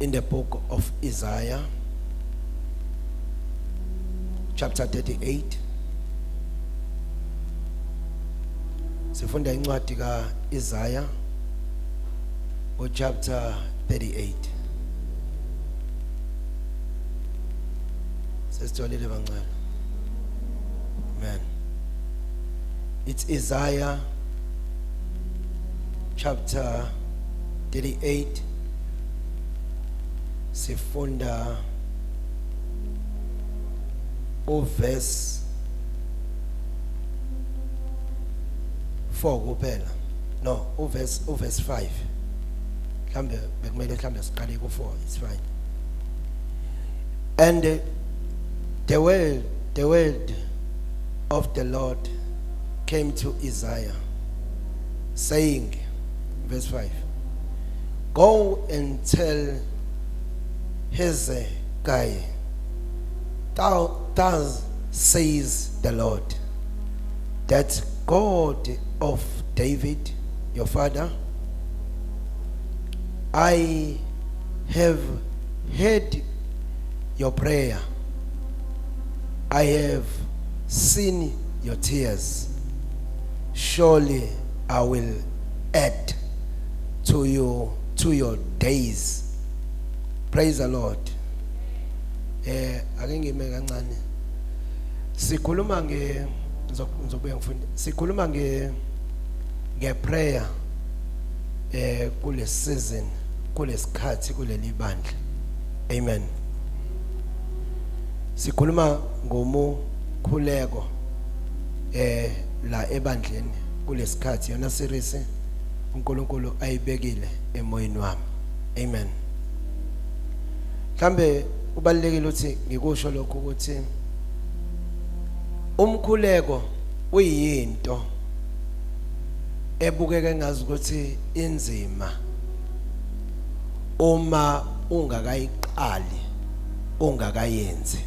In the book of Isaiah chapter 38. Sifunda incwadi kaIsaiah chapter 38. Sesitholile bancane. Amen. It's Isaiah chapter 38. Sifunda uverse 4 kuphela. No, uverse 5. Mhlambe bekumele mhlambe siqale ku 4, it's fine. And the word of the Lord came to Isaiah, saying, verse 5, "Go and tell Hezekiah, thus says the Lord, that God of David, your father, I have heard your prayer. I have seen your tears. Surely I will add to you to your days." Praise the Lord. Ake ngime kancane. Sikhuluma nge ngizobuya ngifunde. Sikhuluma nge prayer kule season, kulesikhathi, kuleli bandla. Amen. Sikhuluma ngomukhuleko la ebandleni kulesikhathi, yona series uNkulunkulu ayibekile emoyeni wami. Amen. Mhlambe kubalekile ukuthi ngikusho lokho ukuthi umkhuleko uyinto ebukeka ngazi ukuthi inzima uma ungakayiqali, ungakayenzi,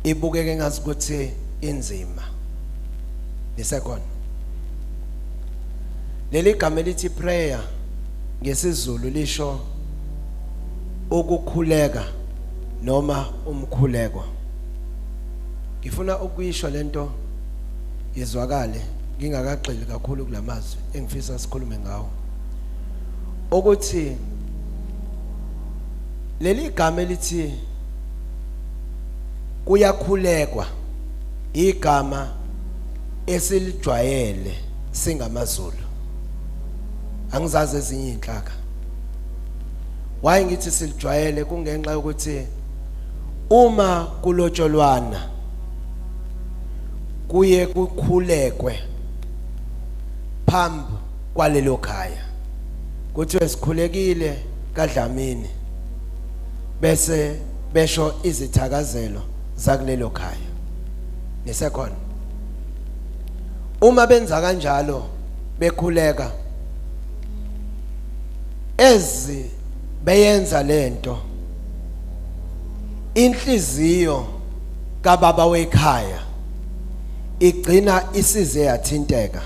ibukeke ngazi ukuthi inzima. Nisekhona? Leli gama elithi prayer ngesiZulu lisho ukukhuleka noma umkhuleko. Ngifuna ukuyisho lento izwakale ngingakagxili kakhulu kulamazwi engifisa sikhulume ngawo, ukuthi leli gama elithi kuyakhulekwa igama esilijwayele singamaZulu. Angizazi ezinye inhlaka. Why ngithi silijwayele? Kungenxa yokuthi uma kulotsholwana kuye kukhulekwe phambi kwalelo khaya, kuthiwe sikhulekile kaDlamini, bese besho izithakazelo zakulelo khaya. Nisekhona? Uma benza kanjalo, bekhuleka ezi beyenza lento, inhliziyo kababa wekhaya igcina isize yathinteka,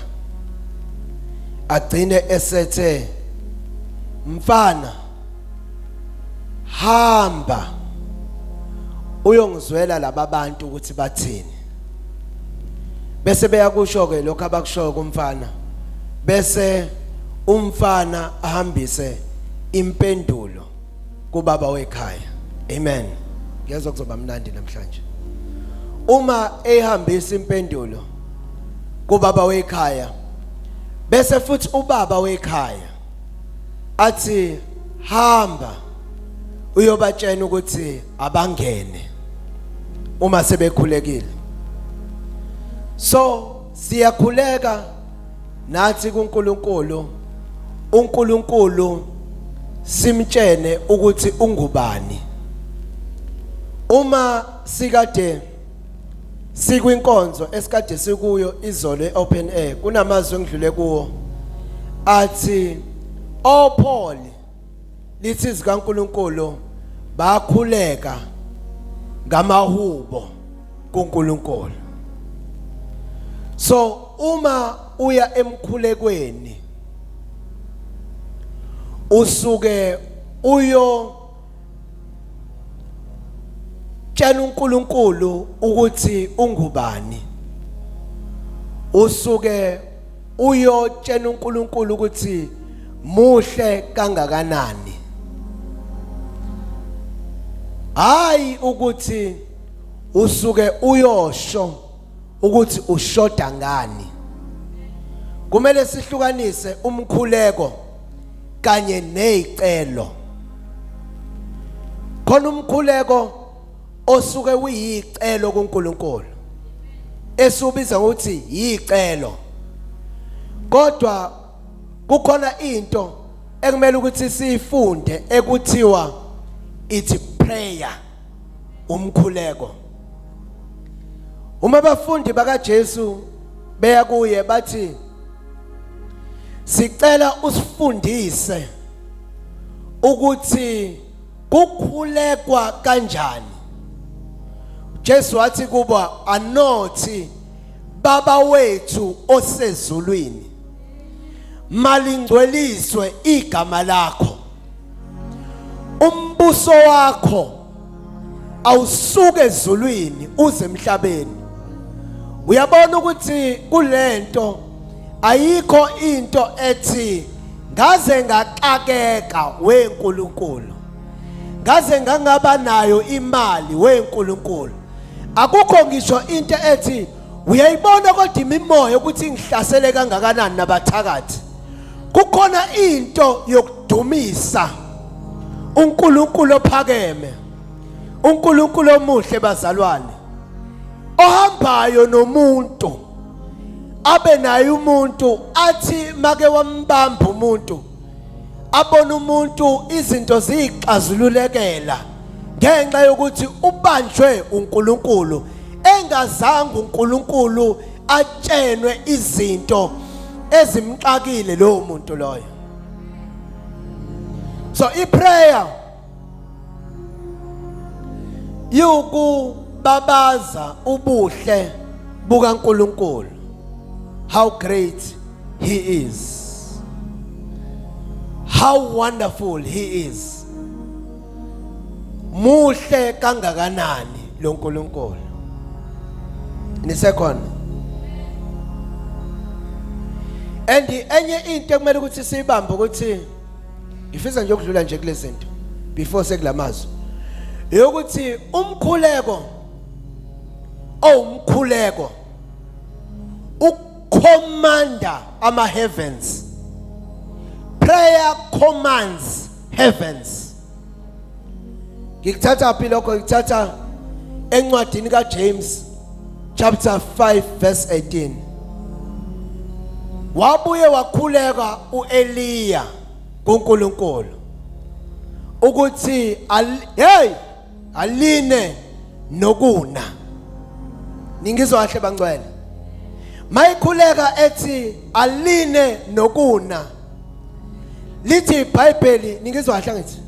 agcine esethe, "Mfana, hamba uyongizwela laba bantu ukuthi bathini." Bese beyakusho ke lokho abakushoyo kumfana, bese umfana ahambise impendulo kubaba wekhaya. Amen. Ngiyezwa kuzoba mnandi namhlanje. Uma ehambisa impendulo kubaba wekhaya, bese futhi ubaba wekhaya athi, "Hamba uyobatshena ukuthi abangene uma sebekhulekile." So siyakhuleka nathi kuNkulunkulu, uNkulunkulu simtshene ukuthi ungubani. Uma sikade sikwinkonzo esikade sikuyo izolo eopen air, kunamazwi engidlule kuwo athi oPaul, lithi zikaNkuluNkulu, bakhuleka ngamahubo kuNkulunkulu. So uma uya emkhulekweni usuke uyo tshela uNkulunkulu ukuthi ungubani. Usuke uyotshela uNkulunkulu ukuthi muhle kangakanani, hayi ukuthi usuke uyosho ukuthi ushoda ngani. Kumele sihlukanise umkhuleko kanye nezicelo. Khona umkhuleko osuke uyicelo kuNkulunkulu esiwubiza ngokuthi yicelo, kodwa kukhona into ekumele ukuthi siyifunde ekuthiwa ithi prayer, umkhuleko. Uma abafundi bakaJesu beya kuye bathi, sicela usifundise ukuthi kukhulekwa kanjani. Jesu wathi kubo, anothi Baba wethu osezulwini, malingcweliswe igama lakho, umbuso wakho awusuke ezulwini uze emhlabeni. Uyabona ukuthi kulento ayikho into ethi ngaze ngaxakeka weNkulunkulu, ngaze ngangaba nayo imali weNkulunkulu. Akukho ngisho into ethi uyayibona kodwa imimoya ukuthi ingihlasele kangakanani nabathakathi. Kukhona into yokudumisa uNkulunkulu ophakeme, uNkulunkulu omuhle bazalwane, ohambayo nomuntu, abe naye umuntu athi make wambamba umuntu, abona umuntu izinto zixazululekela ngenxa yokuthi ubanjwe uNkulunkulu, engazange uNkulunkulu atshenwe izinto ezimxakile lowo muntu loyo. So iprayer yukubabaza ubuhle bukaNkulunkulu, how great he is, how wonderful he is, muhle kangakanani lo nkulunkulu. Nisekhona? And enye into ekumele ukuthi siyibambe, ukuthi ngifisa nje ukudlula nje kulezi zinto before sekulamazwi, yokuthi umkhuleko owumkhuleko ukukhomanda ama heavens. Prayer commands heavens. Ngikuthatha phi lokho? Ngikuthatha encwadini kaJames chapter 5 verse 18. Wabuye wakhuleka uEliya kuNkulunkulu ukuthi, hey, aline nokuna. Ningizwa kahle bangcwele? Mayikhuleka ethi aline nokuna, lithi iBhayibheli, ningizwa kahle ngithi,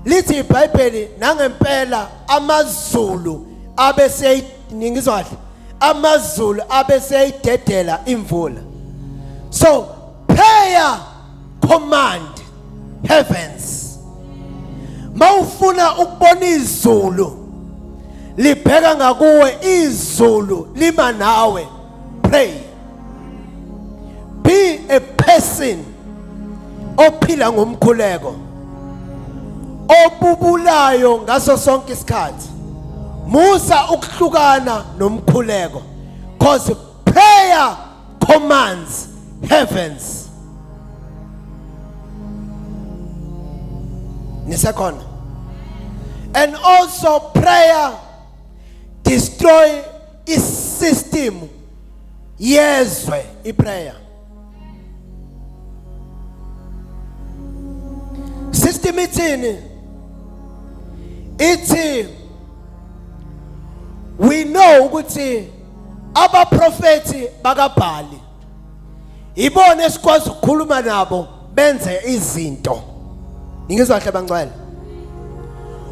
lithi iBhayibheli nangempela amazulu abese, ningizwa kahle, amazulu abeseyidedela imvula. So prayer command heavens. Mawufuna ukubona izulu libheka ngakuwe, izulu lima nawe, pray. Be a person ophila ngomkhuleko, obubulayo ngaso sonke isikhathi. Musa ukuhlukana nomkhuleko, cause prayer commands heavens. Nisekhona? And also prayer destroy isystem yezwe. Iprayer system ithini? Ithi we know ukuthi abaprofeti bakaBhali ibona esikwazi ukukhuluma nabo benze izinto. Ningizwa kahle bangcwele?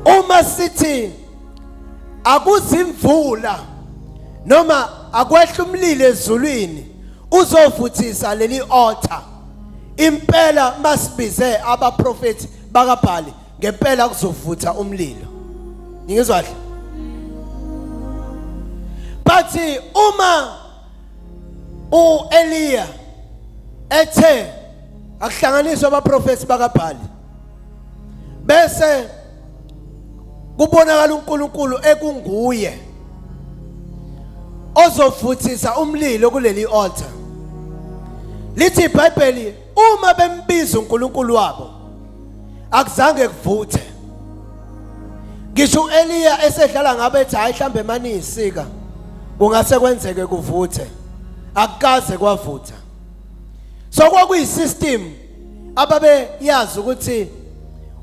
Uma sithi akuzimvula noma akwehla umlilo ezulwini uzovuthisa leli altar, impela masibize abaprofeti bakaBhali ngempela kuzovutha umlilo. Ningizwa kahle? But uma uEliya ethe akuhlanganiswe abaprofeti bakaBhali bese kubonakala uNkulunkulu ekunguye ozovuthisa umlilo kuleli altar. Lithi iBhayibheli uma bembiza uNkulunkulu wabo akuzange kuvuthe. Ngisho uEliya esedlala ngabe ethi hayi mhlambe maniyisika kungase kwenzeke kuvuthe, akukaze kwavutha. So kwakuyisystem ababeyazi ukuthi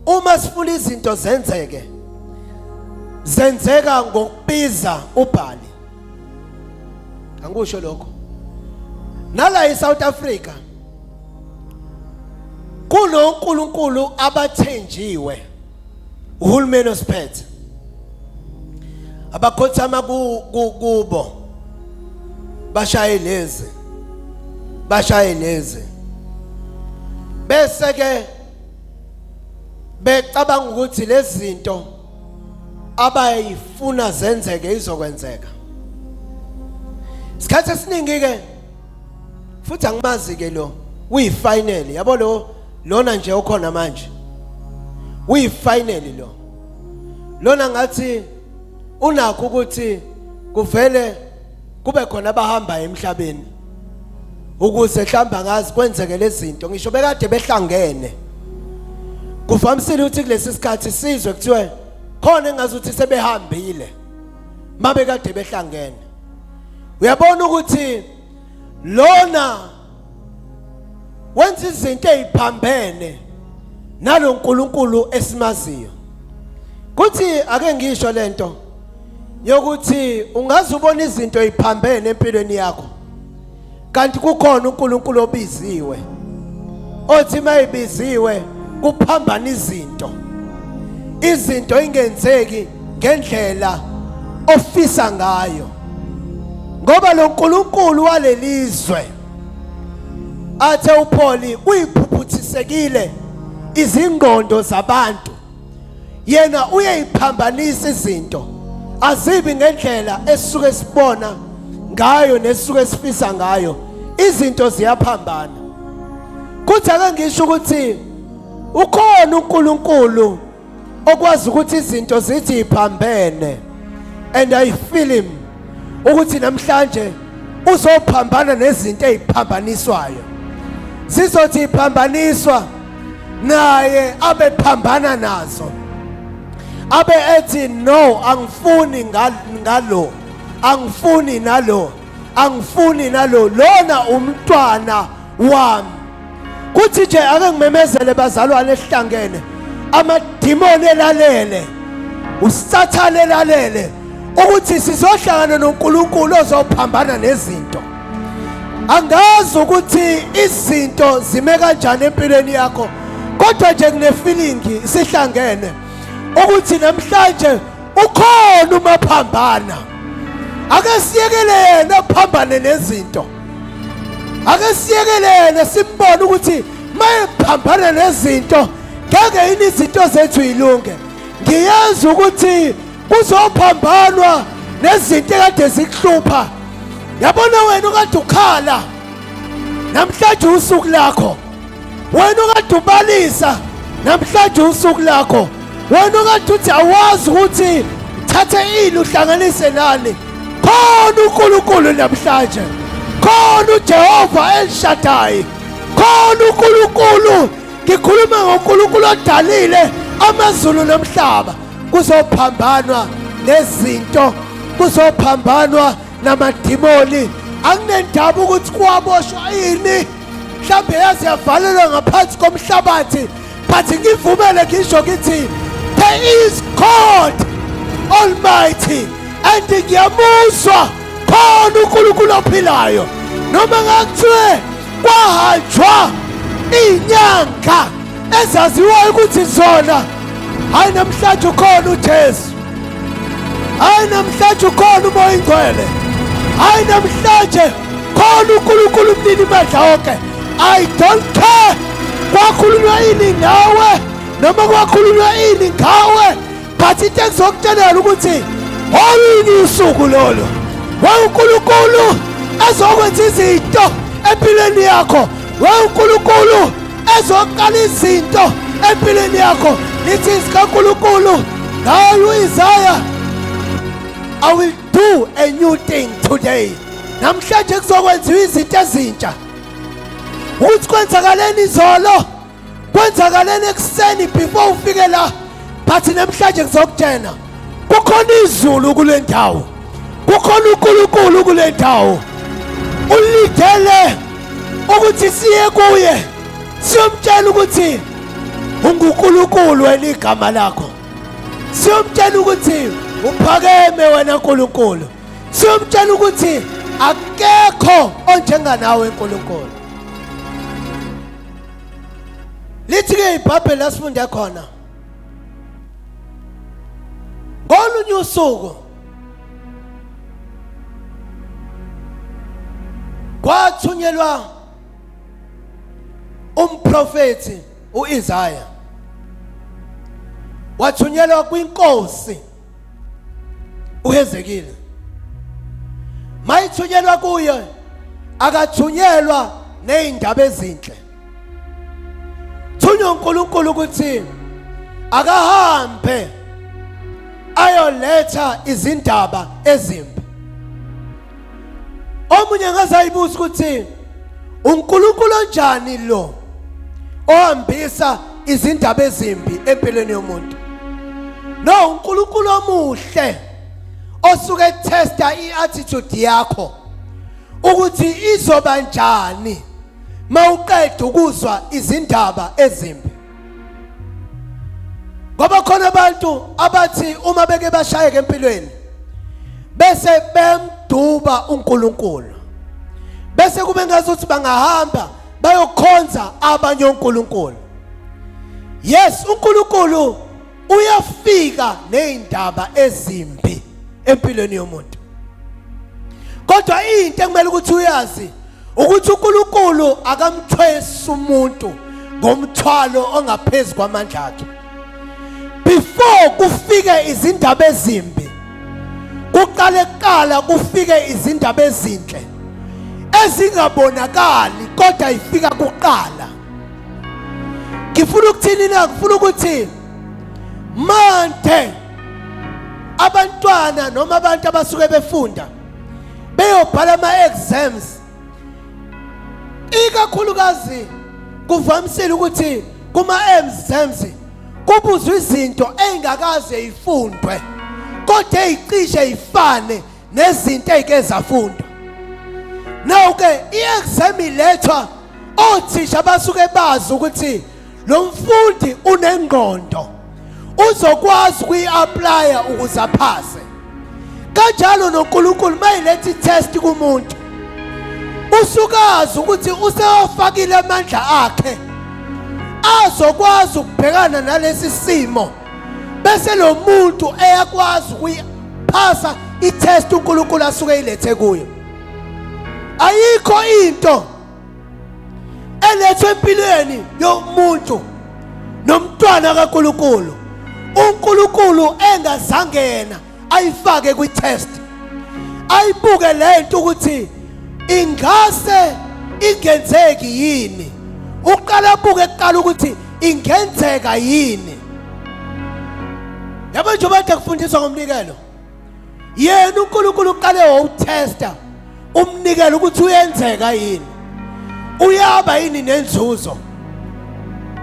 uma sifuna izinto zenzeke zenzeka ngokubiza uBhali. Angikusho lokho. Nala eSouth Africa kunoNkulunkulu abathenjiwe uhulumeni osiphethe abakhothama kubo bashaye lezi bashaye lezi bese ke becabanga ukuthi lezi zinto abayifuna zenzeke izokwenzeka. Isikhathi esiningi ke futhi angimazi ke lo uyifinal yabo lo lona nje okhona manje uyifinal lo lona ngathi unakho ukuthi kuvele kube khona abahamba emhlabeni ukuze mhlamba ngazi kwenzeke lezinto ngisho bekade behlangene. Kuvamisile ukuthi kulesi sikhathi sizwe kuthiwe khona engazuthi sebehambile mabekade behlangene. Uyabona ukuthi lona wenza izinto eziphambene naloNkulunkulu esimaziyo. Kuthi ake ngisho lento yokuthi ungaze ubone izinto eziphambene empilweni yakho kanti kukhona uNkulunkulu obiziwe othi mayibiziwe kuphambana izinto, izinto ingenzeki ngendlela ofisa ngayo, ngoba lo nkulunkulu walelizwe athe uPaul uyiphuphuthekile izingqondo zabantu, yena uyayiphambanisa izinto azibi ngendlela esisuke sibona ngayo nesisuke sifisa ngayo, izinto ziyaphambana. Kuthi ake ngisho ukuthi ukhona uNkulunkulu okwazi ukuthi izinto zithi iphambene, and I feel him ukuthi namhlanje uzophambana nezinto eziphambaniswayo, zizothi iphambaniswa naye abe phambana nazo, abe ethi no, angifuni ngalo, angifuni nalo, angifuni nalo, lona umntwana wami. Kuthi nje ake ngimemezele bazalwane esihlangene, amadimoni elalele, usathane elalele ukuthi sizohlangana noNkulunkulu ozophambana nezinto. Angazi ukuthi izinto zime kanjani empilweni yakho, kodwa nje kunefeeling sihlangene ukuthi namhlanje ukhona umaphambana. Ake siyekele yena aphambane nezinto, ake siyekelele simbone ukuthi mayephambana nezinto ngeke yini izinto zethu yilunge. Ngiyazi ukuthi kuzophambanwa nezinto ekade zikuhlupha. Yabona wena ukade ukhala namhlanje usuku lakho, wena ukade ubalisa namhlanje usuku lakho, wena ukade uthi awazi ukuthi thathe ini uhlanganise nani, khona uNkulunkulu namhlanje, khona uJehova El Shaddai, khona uNkulunkulu. Ngikhuluma ngoNkulunkulu odalile amazulu nomhlaba. Kuzophambanwa nezinto, kuzophambanwa namadimoni. Anginendaba ukuthi kwaboshwa ini, mhlawumbe yaze yavalelwa ngaphansi komhlabathi, but ngivumele ngisho ngithi there is God Almighty, and ngiyamuzwa khona uNkulunkulu ophilayo. Noma ngakuthiwe kwahanjwa inyanga ezaziwayo ukuthi zona, hayi namhlanje ukhona uJesu, hayi namhlanje ukhona uMoya Ingcwele, hayi namhlanje khona uNkulunkulu umnini mandla wonke. I don't care kwakhulunywa ini ngawe. Noma kwakhulunywa ini ngawe, but into engizokutshela ukuthi olunye usuku lolo uNkulunkulu ezokwenza izinto empilweni yakho, uNkulunkulu ezoqala izinto empilweni yakho. Lithi sikaNkulunkulu ngayo uIsaya, I will do a new thing today. Namhlanje kuzokwenziwa izinto ezintsha. Ukuthi kwenzakaleni izolo, kwenzakaleni ekuseni before ufike la, but namhlanje ngizokutshena kukhona izulu kule ndawo, kukhona uNkulunkulu kule ndawo. Ulindele ukuthi siye kuye siyomtshela ukuthi unguNkulunkulu wena igama lakho, siyomtshela ukuthi uphakeme wena Nkulunkulu, siyomtshela ukuthi akekho onjenganawe Nkulunkulu. Lithi ke iBhayibheli lasifunde khona ngolunye usuku kwathunyelwa umprofethi uIsaya, wathunyelwa kwinkosi uHezekile. Mayithunyelwa kuye akathunyelwa nezindaba ezinhle, thunywa uNkulunkulu ukuthi akahambe ayoletha izindaba ezimbi. Omunye ngazayibuza ukuthi uNkulunkulu onjani lo ohambisa izindaba ezimbi empilweni yomuntu? No, uNkulunkulu omuhle osuke testa iattitude yakho ukuthi izoba njani mawuqeda ukuzwa izindaba ezimbi. Ngoba khona abantu abathi uma beke bashayeke empilweni bese bemduba uNkulunkulu, bese kube ngazuthi bangahamba bayokhonza abanye oNkulunkulu. Yes, uNkulunkulu uyafika nezindaba ezimbi empilweni yomuntu, kodwa into ekumele ukuthi uyazi ukuthi uNkulunkulu akamthwesi umuntu ngomthwalo ongaphezulu kwamandla akhe. Before kufike izindaba ezimbi, kuqale kuqala kufike izindaba ezinhle ezingabonakali kodwa ifika kuqala. Ngifuna ukuthini na? Ngifuna ukuthi manje abantwana noma abantu abasuke befunda beyobhala ama-exams, ikakhulukazi kuvamisile ukuthi kuma-exams kubuzwa izinto ey'ngakaze ifundwe kodwa ey'cishe ifane nezinto ey'ke zafundwa. Now-ke i-exam ilethwa othisha basuke bazi ukuthi lo mfundi unengqondo, uzokwazi ukuyi-aplaya ukuze aphase. Kanjalo noNkulunkulu mayiletha i-test kumuntu, usukazi ukuthi usewafakile amandla akhe azokwazi ukubhekana nalesi simo, bese lo muntu eyakwazi ukuyiphasa i-test uNkulunkulu asuke eyilethe kuyo. Ayikho into elethwe empilweni yomuntu nomntwana kaNkulunkulu uNkulunkulu engazange yena ayifake kwi-test, ayibuke lento ukuthi ingase ingenzeki yini. Uqala abuke kuqala ukuthi ingenzeka yini. Yabo nje ubade kufundiswa ngomnikelo, yena uNkulunkulu uqale wawuthesta umnikelo ukuthi uyenzeka yini, uyaba yini nenzuzo.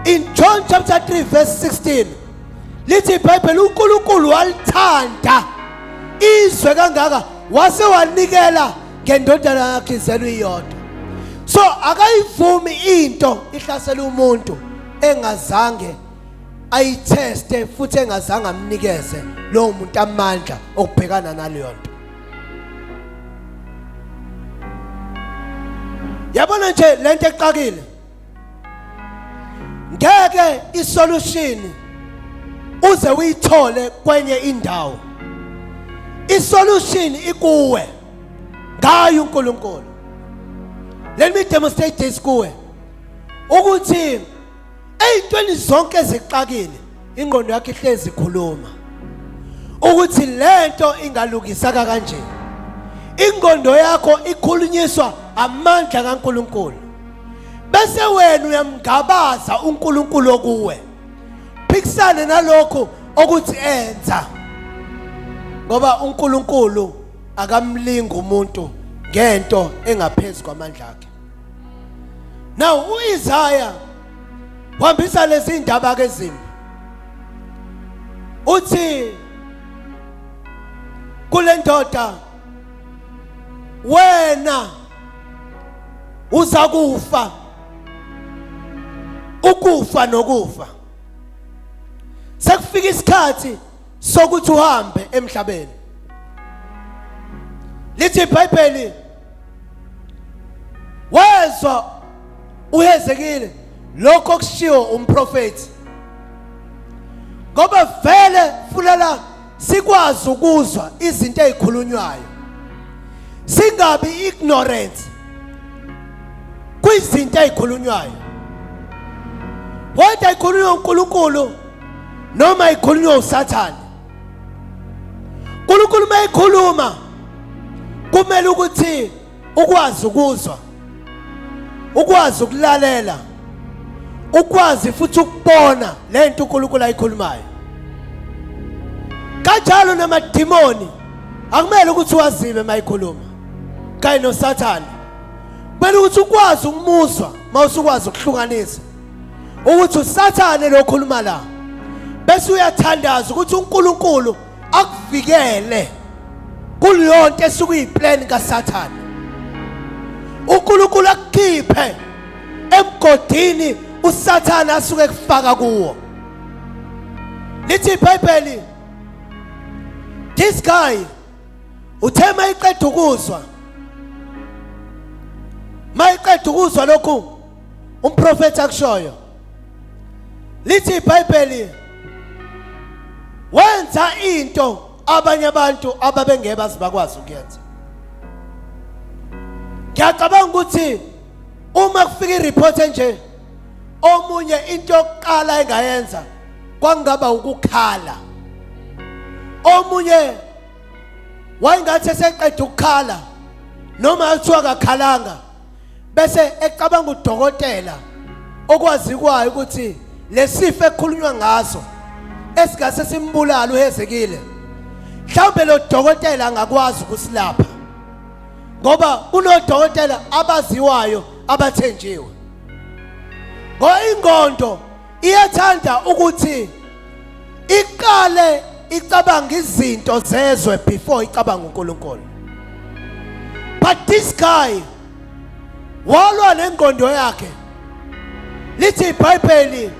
In John chapter 3 verse 16 lithi iBhayibheli uNkulunkulu walithanda izwe kangaka wase wanikela ngendodana yakhe izelwe iyodwa. So akayivumi into ihlasela umuntu engazange ayitheste futhi engazange amnikeze lowo muntu amandla okubhekana naleyo nto. Yabona nje lento exakile, ngeke isolution uze uyithole kwenye indawo. Isolution ikuwe ngayo uNkulunkulu. Let me demonstrate this kuwe ukuthi. Ey'ntweni zonke ezixakile ingqondo yakho ihlezi ikhuluma ukuthi lento ingalungisaka kanje. Ingqondo yakho ikhulunyiswa amandla kaNkuluNkulu. Bese wena uyamngabaza uNkulunkulu okuwe. Phikisane nalokho okuthi enza. Ngoba uNkulunkulu akamlingi umuntu ngento engaphezulu kwamandla akhe. Now uIsaya uhambisa lezi ndaba ke ezimbi. Uthi kule ndoda wena uza kufa ukufa nokufa sekufika isikhathi sokuthi uhambe emhlabeni lithi iBhayibheli wezwa uHezekile lokho kushiwo umprofeti ngoba vele fulala sikwazi ukuzwa izinto ezikhulunywayo singabi ignorant kwizinto ezikhulunywayo whether ikhulunywa uNkulunkulu noma ikhulunywa uSathane uNkulunkulu mayikhuluma kumele ukuthi ukwazi ukuzwa ukwazi ukulalela ukwazi futhi ukubona lento uNkulunkulu ayikhulumayo kanjalo namadimoni akumele ukuthi wazibe mayikhuluma kanye noSathane kumele ukuthi ukwazi ukumuzwa mawusukwazi ukuhlukanisa ukuthi uSathane lokhuluma la bese uyathandaza ukuthi uNkulunkulu akuvikele kuleyonto esuke iyiplan kaSathane uNkulunkulu akukhiphe emgodini uSathane asuke kufaka kuwo lithi iBhayibheli this guy uthe mayiqeda ukuzwa mayiqeda ukuzwa lokhu umprofethi akushoyo lithi iBhayibheli wenza into abanye abantu ababengeke baze bakwazi ukuyenza ngiyacabanga ukuthi uma kufika ireport enje omunye into yokuqala engayenza kwangaba ukukhala omunye wayengathi eseqeda ukukhala noma kuthiwa kakhalanga bese ecabanga udokotela okwazikwayo ukuthi lesifo ekukhulunywa ngaso esingase simbulala uHezekile mhlawumbe lo dokotela angakwazi ukusilapha ngoba kunodokotela abaziwayo abathenjiwe ngoba ingqondo iyathanda ukuthi iqale icabanga izinto zezwe before icabanga uNkulunkulu but this guy walwa nengqondo yakhe lithi iBhayibheli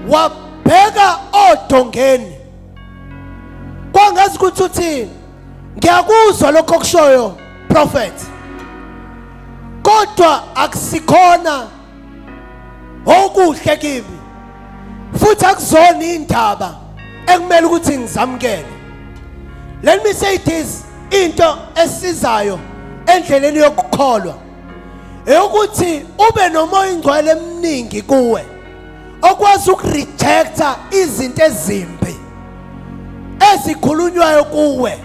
wabheka odongeni kwangazi ukuthi uthi ngiyakuzwa lokho okushoyo prophet kodwa akusikhona okuhle kimi futhi akuzona indaba ekumele ukuthi ngizamukele let me say this into esizayo endleleni yokukholwa eyokuthi ube nomoya ingcwele eminingi kuwe okwazi ukurejecta izinto ezimbi ezikhulunywayo kuwe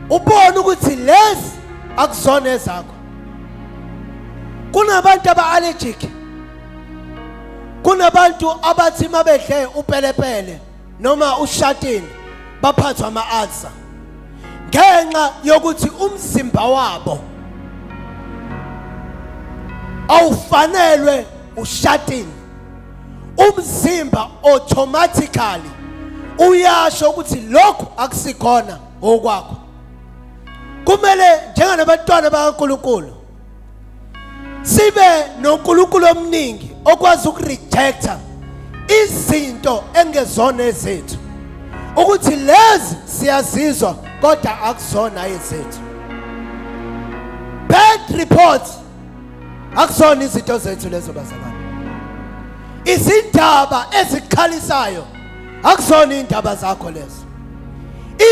ubone ukuthi lezi akuzona ezakho kunabantu aba-allergic kunabantu abathi mabedle upelepele noma ushatini baphathwa ama-ulcer ngenxa yokuthi umzimba wabo awufanelwe ushatini umzimba automatically uyasho ukuthi lokhu akusikhona okwakho kumele njenganabantwana bakaNkuluNkulu sibe noNkulunkulu omningi okwazi ukurejecta izinto engezona ezethu ukuthi lezi siyazizwa kodwa akuzona ezethu bad reports akuzona izinto zethu lezo bazalwane izindaba ezikhalisayo akuzona indaba zakho lezo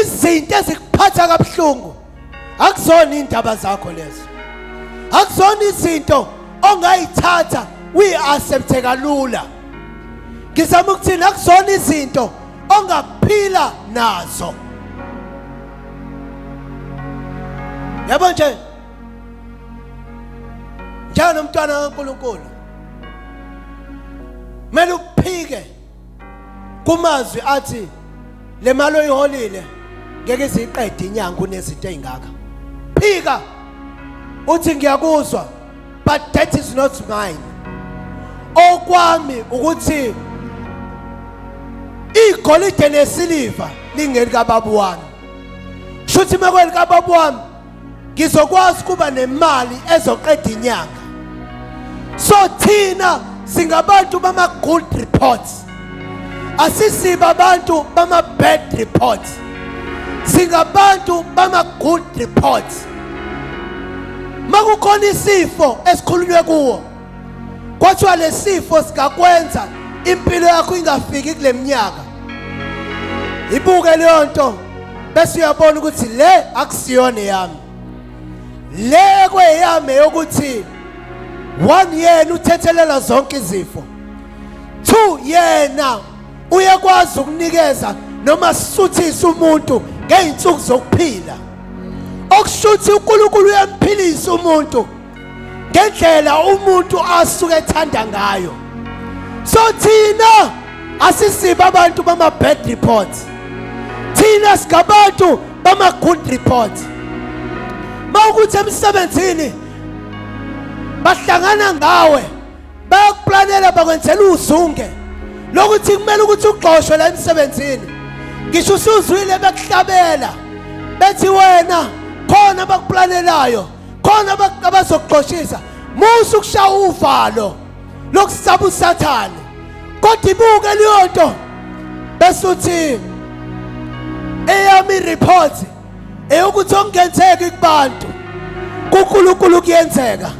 izinto ezikuphatha kabuhlungu akuzona indaba zakho lezo akuzona izinto ongayithatha uyi-accepte kalula. Ngizama ukuthini, akuzona izinto ongaphila nazo. Yabo nje, njengonomntwana kaNkulunkulu kumele uphike kumazwi athi le mali oyiholile ngeke iziqede inyanga unezinto ezingaka. Phika uthi ngiyakuzwa, but that is not mine. Okwami ukuthi igolide nesiliva lingelikababa wami. Shuthi makwelikababa wami ngizokwazi kuba nemali ezoqeda inyanga. So thina singabantu bama good reports, asisiba abantu bama bad reports, singabantu bama good reports. Makukhona isifo esikhulunywe kuwo kwathiwa lesifo singakwenza impilo yakho ingafiki kule minyaka, ibuke leyo nto bese uyabona ukuthi le akusiyona yami, le kweyami yokuthi one, yena uthethelela zonke izifo, two, yena uyakwazi ukunikeza noma suthisa umuntu ngey'nsuku zokuphila, okusho ukuthi uNkulunkulu uyamphilisa umuntu ngendlela umuntu asuke ethanda ngayo. So thina asisiba abantu bama bad reports, thina singabantu bama good reports. Mawukuthi emsebenzini bahlangana ngawe, bayakuplanela, bakwenzela uzunge lokuthi kumele ukuthi ugxoshwe la emsebenzini, ngisho usuzwile bekuhlabela bethi wena khona bakuplanelayo, khona abazokuxoshisa, musa ukushaya uvalo lokusaba uSathane, kodwa ibuke leyo nto bese uthi eyami report eyokuthi okungenzeki kubantu kuNkulunkulu kuyenzeka.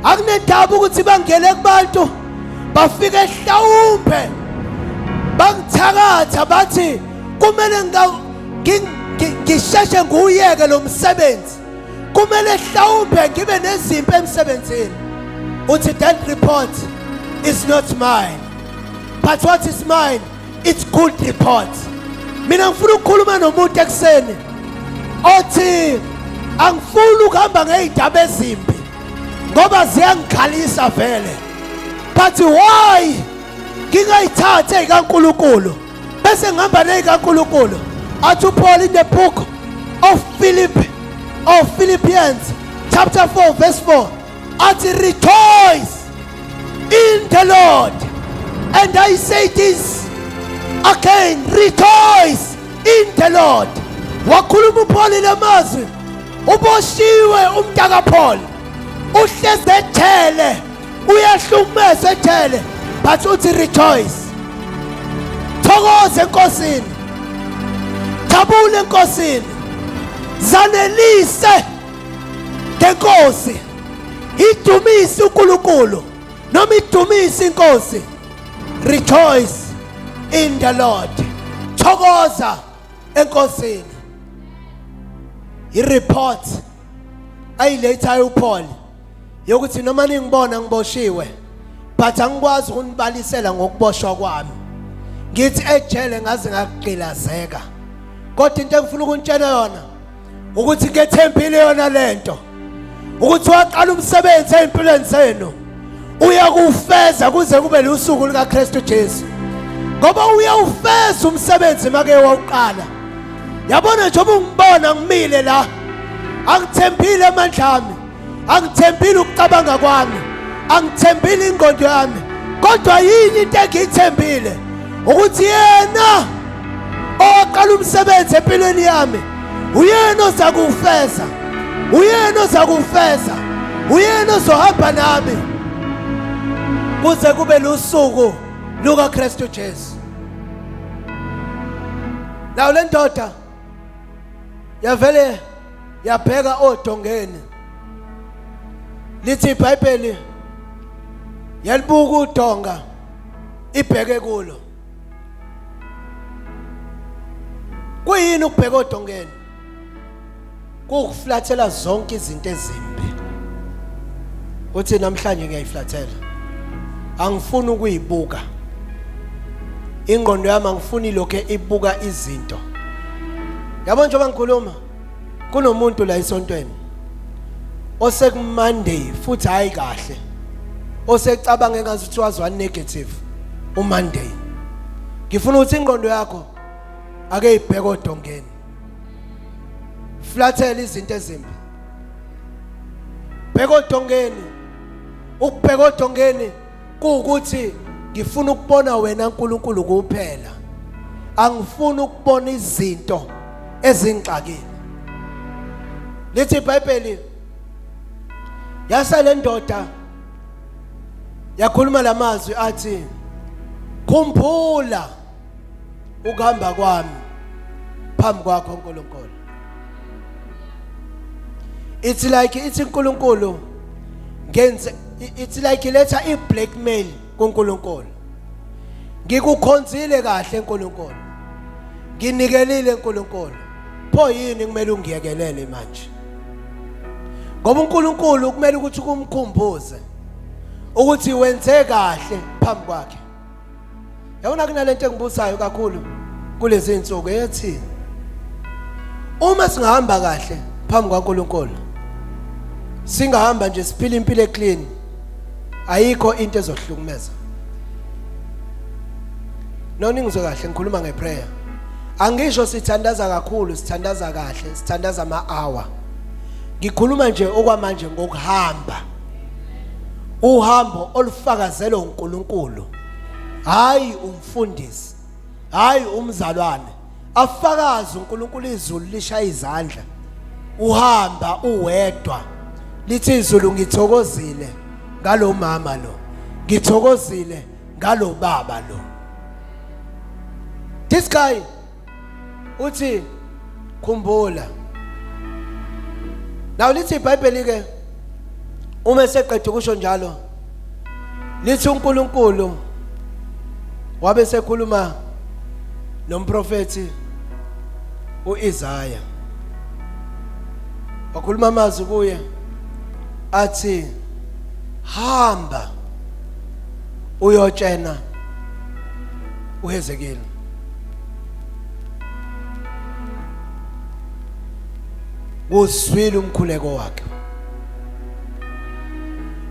Akunendaba ukuthi bangene kubantu bafike hlawumbe bangithakatha bathi kumele ngisheshe ngiwuyeke lo msebenzi, kumele hlawumbe ngibe nezimpi emsebenzini. Uthi that report is not mine, but what is mine, it's good report. Mina ngifuna ukukhuluma nomuntu ekuseni othi angifuni ukuhamba ngey'ndaba ezimbi ngoba ziyangikhalisa vele, but why ngingayithathe ey'kaNkulunkulu bese ngihamba ney'kaNkulunkulu? Athi uPaul in the book of Philip of Philippians chapter 4 verse 4, athi rejoice in the Lord, and I say this again, rejoice in the Lord. Wakhuluma uPaul lamazwi, uboshiwe umntaka Paul, uhlezi ejele, uyahlukumeza ejele, but uthi rejoice, thokoza enkosini, jabule enkosini, zanelise ngenkosi, idumise uNkulunkulu noma idumise inkosi. Rejoice in the Lord, thokoza enkosini. I-report ayilethayo uPaul yokuthi noma ningibona ngiboshiwe, but angikwazi ukunibalisela ngokuboshwa kwami, ngithi ejele ngaze ngagqilazeka, kodwa into engifuna ukunitshela yona ukuthi ngethembile yona lento ukuthi waqala umsebenzi ezimpilweni zenu uyakufeza kuze kube lusuku likaKristu Jesu, ngoba uyawufeza umsebenzi make wawuqala. Yabona njengoba ungibona ngimile la, angithembile amandla ami, angithembile ukucabanga kwami, angithembile ingqondo yami, kodwa yini into engiyithembile ukuthi yena owaqala umsebenzi empilweni yami uyena oza kuwufeza, uyena oza kuwufeza, uyena ozohamba nami kuze kube lusuku lukaKristu Jesu. Naw le ndoda yavele yabheka odongeni, lithi iBhayibheli yalibuka udonga ibheke kulo. Kuyini ukubheka odongeni? Kuwukuflathela zonke izinto ezimbi. Uthi namhlanje ngiyayiflathela. Angifuni ukuyibuka. Ingqondo yami angifuni lokho ibuka izinto. Yabo njengoba ngikhuluma kunomuntu la esontweni osekuMonday futhi hayi kahle osecabanga engathi wazwa negative uMonday. Ngifuna ukuthi ingqondo yakho ake ibheke odongeni. Flathela izinto ezimbi. Bheka odongeni. Ukubheka odongeni kuwukuthi ngifuna ukubona wena uNkulunkulu kuphela. Angifuni ukubona izinto ezingixakile. Lithi iBhayibheli yasa le ndoda yakhuluma lamazwi athi khumbula ukuhamba kwami phambi kwakho uNkulunkulu. It's like ithi uNkulunkulu ngenze it's like iletha i-blackmail kuNkulunkulu. Ngikukhonzile kahle uNkulunkulu. Nginikelile uNkulunkulu. Pho yini kumele ungiyekelele manje? Ngoba uNkulunkulu kumele ukuthi kumkhumbuze ukuthi wenze kahle phambi kwakhe. Yabona kunalento engibusayo kakhulu kulezi insuku ethi uma singahamba kahle phambi kwaNkulunkulu singahamba nje siphila impilo eclean ayikho into ezohlukumeza. Nona ngizwe kahle ngikhuluma ngeprayer. Angisho sithandaza kakhulu, sithandaza kahle, sithandaza ama hour. Ngikhuluma nje okwamanje ngokuhamba. Uhambo olufakazelwa uNkulunkulu. Hayi umfundisi, hayi umzalwane. Afakaze uNkulunkulu izulu lishaya izandla. Uhamba uwedwa. Lithi izulu ngithokozile ngalomama lo. Ngithokozile ngalobaba lo. This guy uthi khumbula. Now lithi iBhayibheli ke uma eseqeda ukusho njalo lithi uNkulunkulu wabe sekhuluma nomprofethi uIsaya wakhuluma amazwi kuye athi hamba uyotshena uHezekeli. Kuzwile umkhuleko wakhe.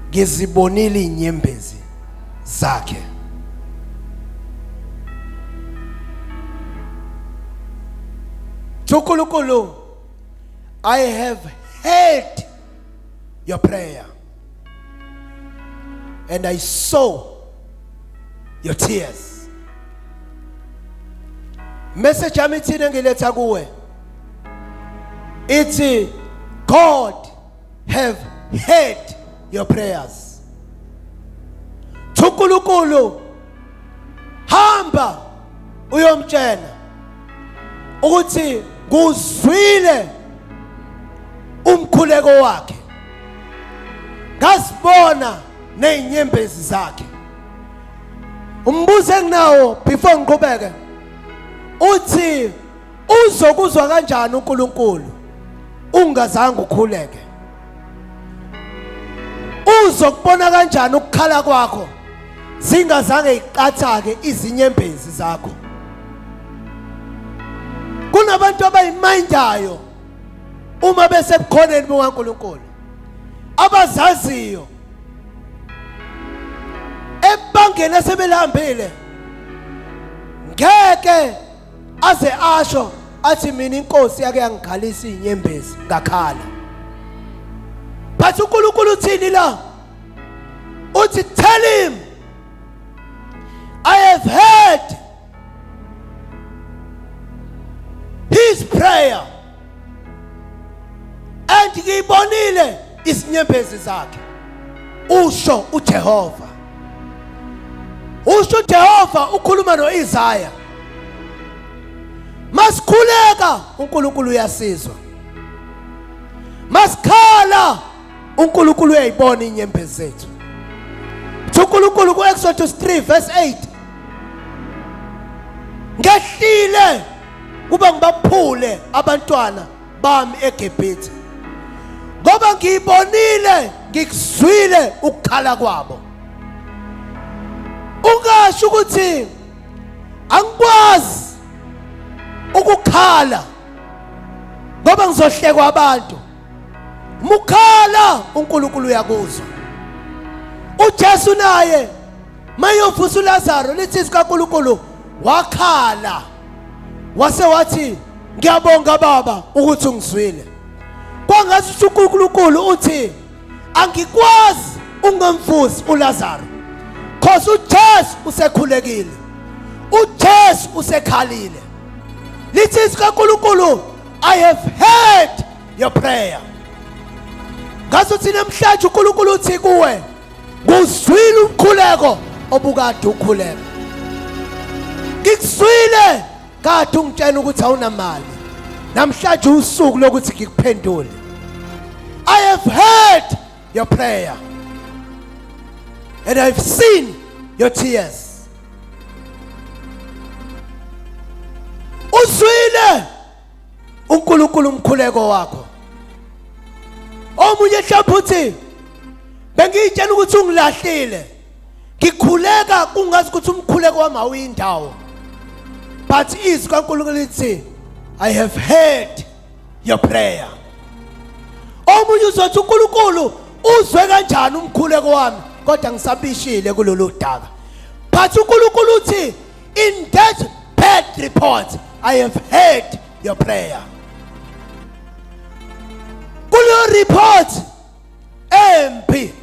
Ngizibonile inyembezi zakhe. uNkulunkulu I have heard your prayer and I saw your tears. Message yami ithini engiletha kuwe? Ithi God have heard your prayers. uNkulunkulu hamba uyomtshela ukuthi kuzwile umkhuleko wakhe ngazibona nezinyembezi zakhe. Umbuzo enginawo before ngiqhubeke uthi uzokuzwa kanjani uNkulunkulu ungazange ukhuleke? Uzokubona kanjani ukukhala kwakho zingazange iqathake izinyembezi zakho? Kunabantu abayimindayo uma besebukhoneni bukaNkulunkulu abazaziyo ebangeni esebelihambile ngeke aze asho athi mina inkosi yake yangikhalisa izinyembezi ngakhala. But uNkulunkulu uthini la? Uthi tell him I have heard his prayer and ngiyibonile isinyembezi zakhe, usho uJehova. Usho uJehova ukhuluma noIsaya. Masikhuleka uNkulunkulu uyasizwa, masikhala uNkulunkulu uyayibona inyembezi zethu. uNkulunkulu kuExodus 3 verse 8 ngehlile kuba ngibaphule abantwana bami eGibhithe ngoba ngiyibonile ngikuzwile ukukhala kwabo. Washo ukuthi angikwazi ukukhala ngoba ngizohlekwa abantu. Mukhala uNkulunkulu uyakuzwa. UJesu naye mayovusa uLazaro lithi izwi kaNkulunkulu wakhala wase wathi ngiyabonga baba ukuthi ungizwile. Kwangathi uNkulunkulu uthi angikwazi ungamvusi uLazaro cause uJesu usekhulekile uJesu usekhalile lithi izwi kaNkulunkulu I have heard your prayer ngazuthi namhlanje uNkulunkulu uthi kuwe nguzwile umkhuleko obukade ukhuleka ngikuzwile kade ungitshela ukuthi awunamali namhlanje usuku lokuthi ngikuphendule I have heard your prayer and I've seen your tears uzwile uNkulunkulu umkhuleko wakho omunye mhlawumbe uthi bengiyitshela ukuthi ungilahlile ngikhuleka kungazi ukuthi umkhuleko wami awuyindawo but izwi kaNkulunkulu lithi I have heard your prayer omunye uzothi uNkulunkulu uzwe kanjani umkhuleko wami kodwa ngisabishile kulolu daka but uNkulunkulu uthi in that bad report I have heard your prayer kuleyo report embi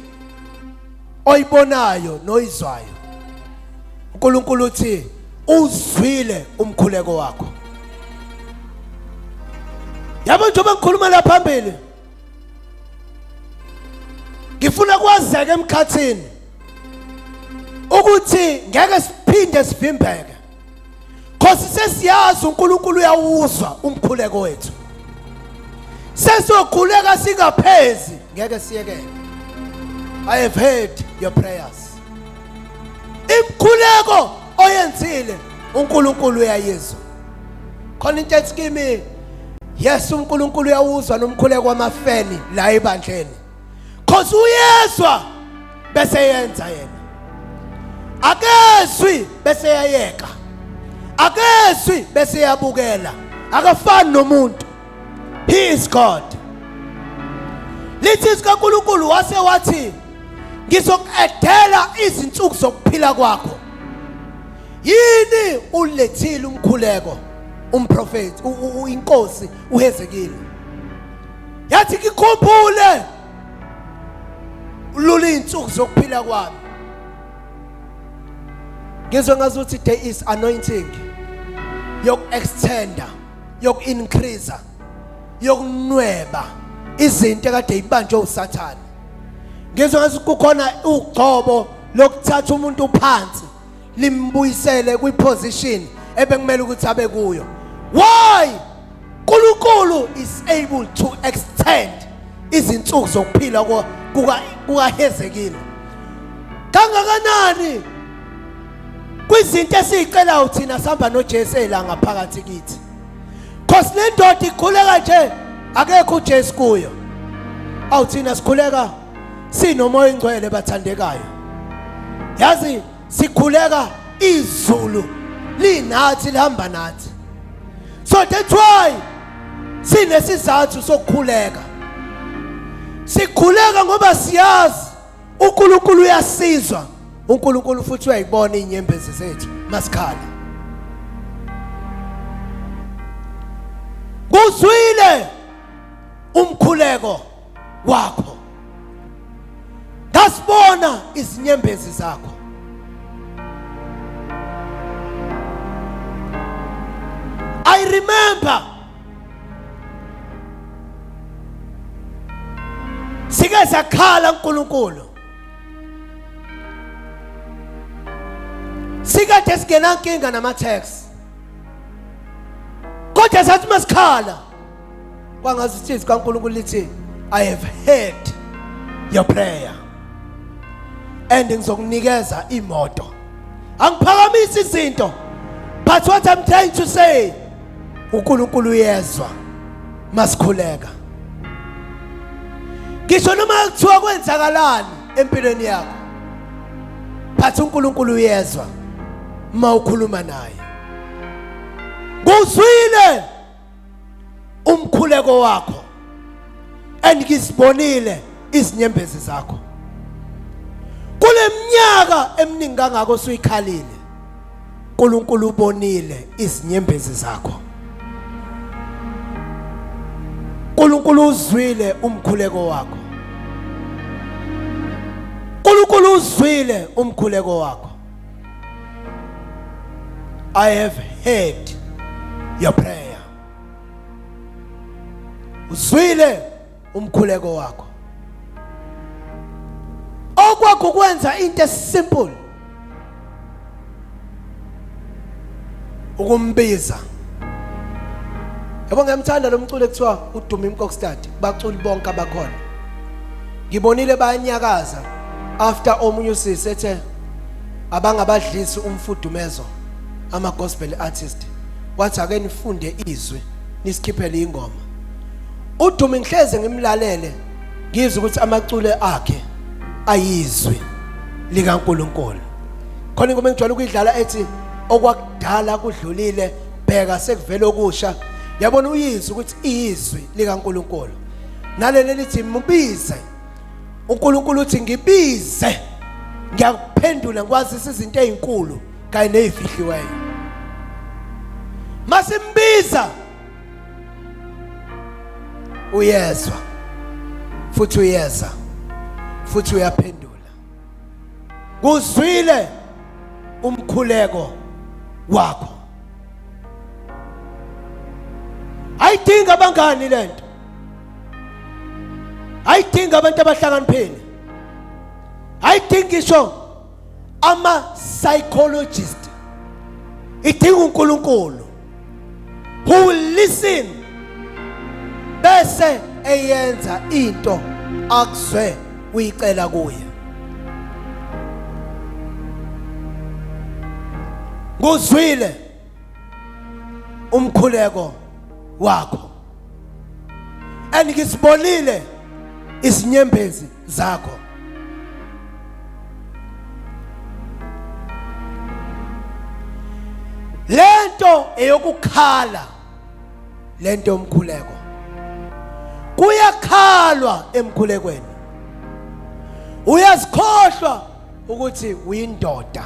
oyibonayo noyizwayo uNkulunkulu uthi uzwile umkhuleko wakho yabo njengoba ngikhuluma la phambili ngifuna kwazeke emkhathini ukuthi ngeke siphinde sivimbeke cause sesiyazi uNkulunkulu uyawuzwa umkhuleko wethu sesokhuleka singaphezi ngeke siyekele I have heard your prayers imkhuleko oyenzile uNkulunkulu uyayizwa khona into ethi kimi yes uNkulunkulu uyawuzwa nomkhuleko wamafeni la ebandleni cause uyezwa bese yenza yena akezwi bese yayeka akezwi bese yabukela akafani nomuntu he is God lithi sikaNkulunkulu wase wathi ngizokuedela izinsuku zokuphila kwakho yini ulethile umkhuleko umprofeti inkosi uHezekile yathi ngikhumbule ulula izinsuku zokuphila kwami ngizwe ngazuthi there is anointing yoku-extenda yoku-increase yokunweba izinto ekade ibanjwe usathane ngizwe ngathi kukhona ugcobo lokuthatha umuntu phansi limbuyisele kwiposition ebekumele ukuthi abe kuyo why uNkulunkulu is able to extend izinsuku zokuphila kuka kukaHezekile kangakanani kwizinto esizicelayo thina sihamba noJesu ela ngaphakathi kithi cause le ndoda ikhuleka nje akekho uJesu kuyo awu thina sikhuleka sinomoya ingcwele bathandekayo yazi sikhuleka izulu linathi lihamba nathi so that's why sinesizathu sokukhuleka sikhuleka ngoba siyazi uNkulunkulu uyasizwa uNkulunkulu futhi uyayibona izinyembezi zethu masikhala kuzwile umkhuleko wakho ngasibona izinyembezi zakho I remember sike sakhala uNkulunkulu sikade singena nkinga nama tax kodwa sathi masikhala kwangazuthi izwi kaNkulunkulu lithi I have heard your prayer and ngizokunikeza imoto angiphakamisi izinto but what I'm trying to say uNkulunkulu uyezwa masikhuleka ngisho noma kuthiwa kwenzakalani empilweni yakho but uNkulunkulu uyezwa Mawukhuluma naye. Kuzwile umkhuleko wakho engisibonile izinyembezi zakho. Kuleminyaka eminingi kangako usuyikhalile. uNkulunkulu ubonile izinyembezi zakho. uNkulunkulu uzwile umkhuleko wakho. uNkulunkulu uzwile umkhuleko wakho. I have heard your prayer. Uzwile umkhuleko wakho. Okwakho kwenza into esimple. Ukumbiza. Yabo ngiyamthanda lo mculo ekuthiwa uDumi Mkokstad, baculi bonke abakhona. Ngibonile bayanyakaza after omunye usisi ethe abangabadlisi umfudumezo ama gospel artist wathi ake nifunde izwi nisikhiphele ingoma. uDumi ngihleze ngimlalele ngizwe ukuthi amacule akhe ayizwi likaNkuluNkulu. Khona ingoma engijwayele ukuyidlala ethi okwakudala kudlulile bheka sekuvele okusha. Yabona uyizwi ukuthi iyizwi likaNkuluNkulu. Naleli lithi mubize uNkulunkulu uthi ngibize ngiyakuphendula ngikwazisa izinto ezinkulu kanye nezifihliweyo. Masimbiza uyezwa futhi uyeza futhi uyaphendula. Kuzwile umkhuleko wakho. Ayidinga abangani lento. Ayidinga abantu abahlakaniphile. Ayidingi ngisho ama psychologist. Idinga uNkulunkulu who will listen bese eyenza into akuzwe uyicela kuye. Nguzwile umkhuleko wakho and ngisibonile izinyembezi zakho. Lento eyokukhala lento yomkhuleko kuyakhalwa emkhulekweni. Uyazikhohlwa ukuthi uyindoda.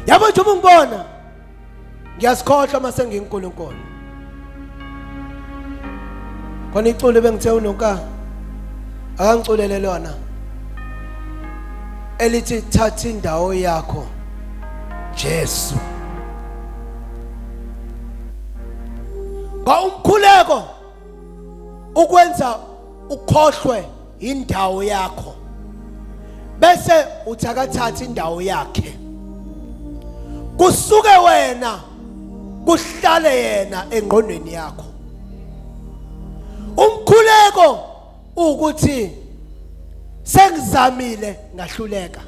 Yabo nje uma ungibona ngiyazikhohlwa uma senginguNkulunkulu. Khona iculo bengithe unonka akangiculele lona elithi thatha indawo yakho Jesu. Kwa umkhuleko ukwenza ukhohlwe indawo yakho bese uthakathatha indawo yakhe kusuke wena kuhlale yena engqondweni yakho. Umkhuleko ukuthi sengizamile ngahluleka.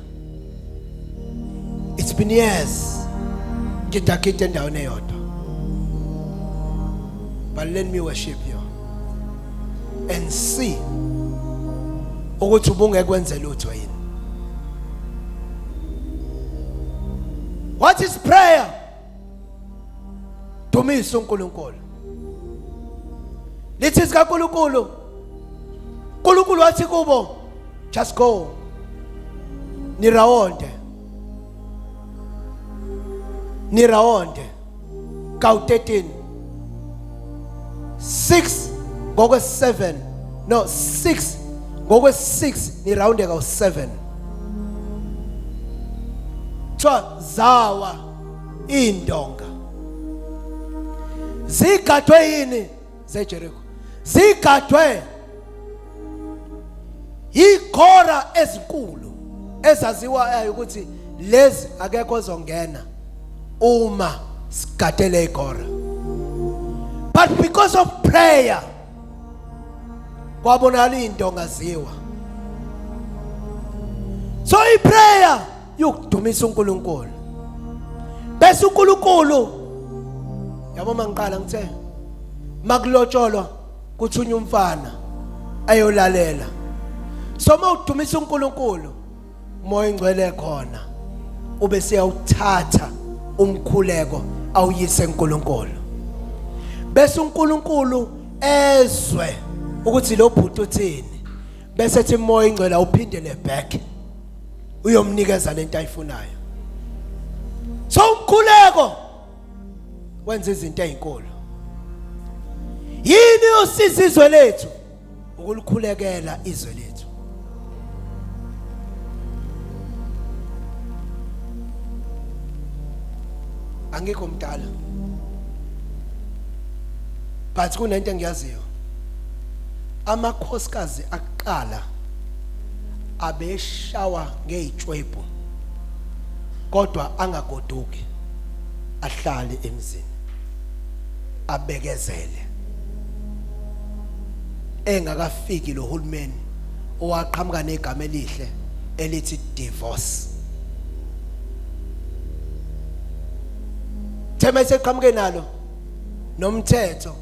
It's been years ngidakide endaweni eyodwa, but let me worship you and see ukuthi ubungekwenze lutho yini. What is prayer? Dumisa uNkulunkulu. Lithi sikaNkulunkulu, uNkulunkulu wathi kubo just go nirawonde nirawonde kawu 13 6 ngokwe 7 no 6 ngokwe 6 nirawunde kawu 7. Kuthiwa zawa indonga zigadwe yini zeJeriko, zigadwe yigora ezinkulu ezaziwayo ukuthi lezi akekho ozongena uma sigadele igora. But because of prayer kwabonakala indonga ziwa. So iprayer yokudumisa uNkulunkulu bese uNkulunkulu yabo mangiqala ngithe makulotsholwa kuthunywa umfana ayolalela. So uma udumisa uNkulunkulu moya ingcwele khona Ubese uyawuthatha umkhuleko awuyise kuNkulunkulu, bese uNkulunkulu ezwe ukuthi lo bhuti uthini, bese ethi moya ingcwele awuphindele back uyomnikeza lento ayifunayo. So umkhuleko wenza izinto ezinkulu. Yini yosiza izwe lethu? Ukulikhulekela izwe lethu. Angikho mdala, but kunento engiyaziyo: amakhosikazi akuqala abeshawa ngezitshwebhu kodwa angagoduki, ahlale emzini abekezele, engakafiki lo hulumeni owaqhamuka negama elihle elithi divorce. Thema eseqhamuke nalo nomthetho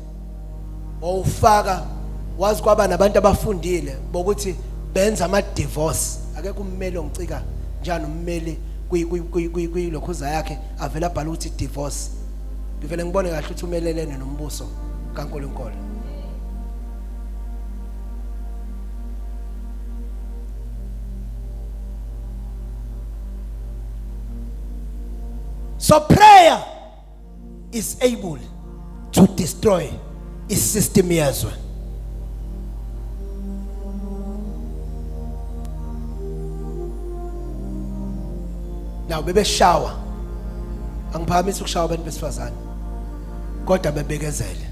wawufaka, wazi kwaba nabantu abafundile bokuthi benza ama divorce. Akekho ummeli ongicika njani ummeli kuyilokhuza yakhe avela abhala ukuthi divorce, ngivele ngibone kahle ukuthi umelelene nombuso kaNkulunkulu. So prayer is able to destroy isystem yezwe. Now bebeshawa, angiphakamisi ukushawa abantu besifazane, kodwa bebekezele.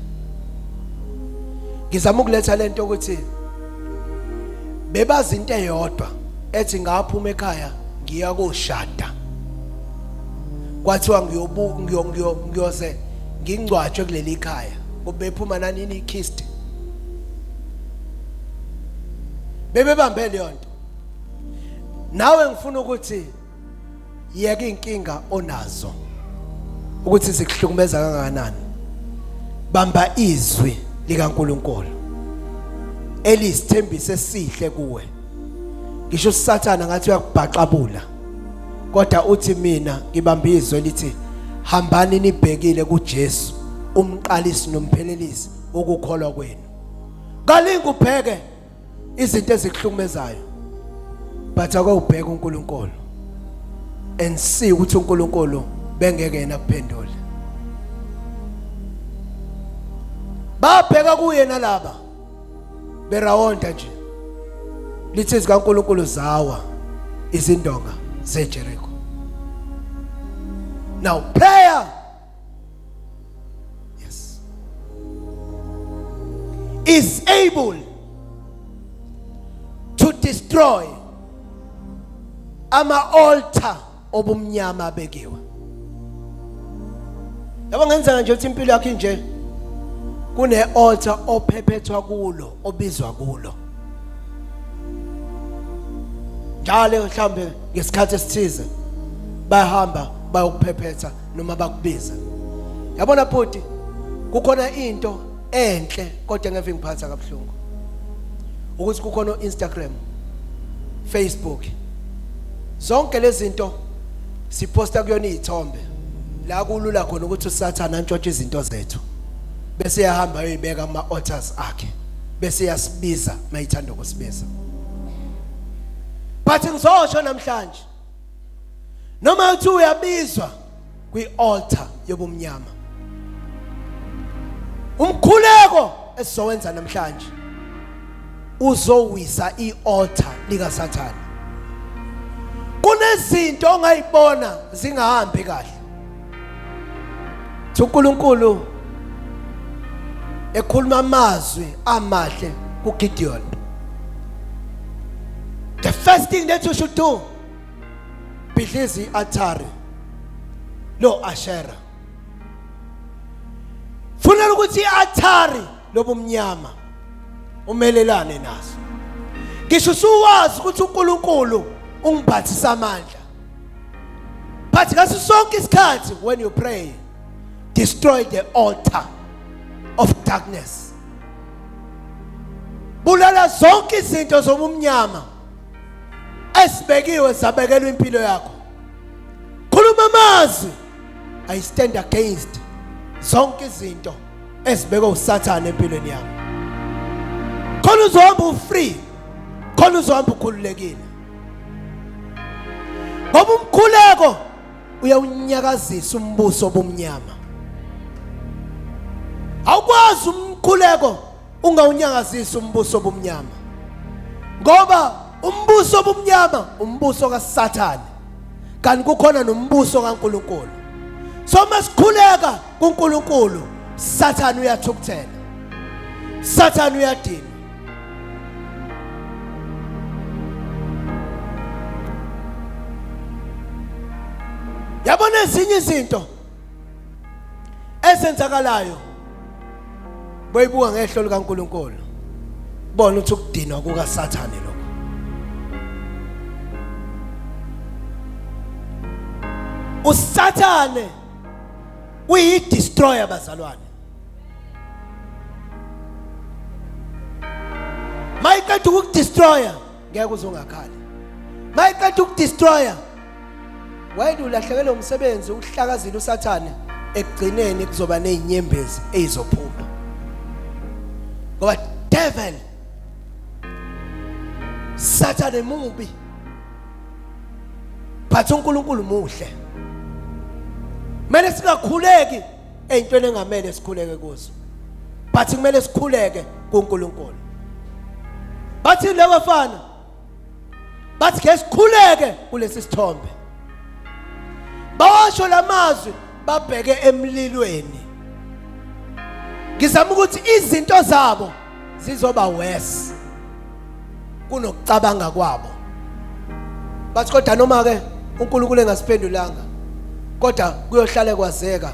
Ngizama ukuletha lento ukuthi bebazi into eyodwa ethi ngaphuma ekhaya ngiya koshada, kwathiwa ngiyobu ngiyo ngiyo ngiyoze ngingcwatshwe kuleli khaya, kubephuma nanini ikist bebebambe leyo nto. Nawe ngifuna ukuthi yeka inkinga onazo ukuthi zikuhlukumeza kangakanani, bamba izwi likaNkuluNkulu eliyisithembiso esihle kuwe. Ngisho uSathana ngathi uyakubhaxabula, kodwa uthi mina ngibamba izwi elithi hambani nibhekile kuJesu, umqalisi nomphelelisi wokukholwa kwenu. Kalingi ubheke izinto ezikuhlukumezayo, but akawubheka uNkulunkulu and see ukuthi uNkulunkulu bengeke yena kuphendule. Babheka kuye nalaba berawonda nje, lithi zikaNkulunkulu zawa izindonga zeJericho. Now prayer, yes, is able to destroy ama altar obumnyama abekiwe. Yabo, ngenzeka nje ukuthi impilo yakho inje, kune altar ophephethwa kulo, obizwa kulo njalo, mhlambe ngesikhathi esithize bayahamba bayokuphephetha noma bakubiza. Yabona bhuti, kukhona into enhle kodwa ngeke ngiphatha kabuhlungu ukuthi kukhona Instagram, Facebook, zonke lezi zinto siposta kuyona izithombe, la kulula khona ukuthi uSathana antshontshe izinto zethu bese yahamba ayoyibeka kuma altars akhe, bese yasibiza mayithanda ukusibiza. But ngizosho namhlanje, noma uthi uyabizwa kwi-altar yobumnyama, umkhuleko esizowenza namhlanje uzowisa i-altar likaSathane. Kunezinto ongayibona zingahambi kahle, uNkulunkulu ekhuluma amazwi amahle kuGideon, the first thing that you should do, bhidliza i-altare lo Ashera. Funela ukuthi i-altare lobumnyama umelelane naso. Ngisho usuwazi ukuthi uNkulunkulu ungiphathisa amandla, but ngaso sonke isikhathi when you pray, destroy the altar of darkness, bulala zonke izinto zobumnyama esibekiwe zabekelwa impilo yakho. Ngikhuluma amazwi I stand against zonke izinto ezibekwe uSathane empilweni yami. Khona uzohamba ufree, khona uzohamba ukhululekile. Ngoba umkhuleko uyawunyakazisa umbuso obumnyama. Awukwazi umkhuleko ungawunyakazisa umbuso obumnyama. Ngoba umbuso obumnyama umbuso kaSathane. Kanti kukhona nombuso kaNkuluNkulu. So masikhuleka kuNkulunkulu, Sathane uyathukuthela. Sathane uyadinwa. Yabona ezinye izinto ezenzakalayo boyibuka ngehlo likaNkuluNkulu bona ukuthi ukudinwa kukaSathane lokho uSathane uyi destroyer bazalwane mayiqeda ukukudestroyer ngeke uze ungakhali mayiqeda ukudestroyer wayede ulahlekelwe umsebenzi uhlakazile usathane ekugcineni kuzoba nezinyembezi ezizophuma ngoba devil sathane mubi but uNkulunkulu muhle kumele singakhuleki ey'ntweni engamele sikhuleke kuzo but kumele sikhuleke kuNkulunkulu bathi labafana bathi ke sikhuleke kulesi sithombe bawasho lamazwi babheke emlilweni ngizama ukuthi izinto zabo zizoba worse kunokucabanga kwabo bathi kodwa noma ke uNkulunkulu engasiphendulanga kodwa kuyohlale kwazeka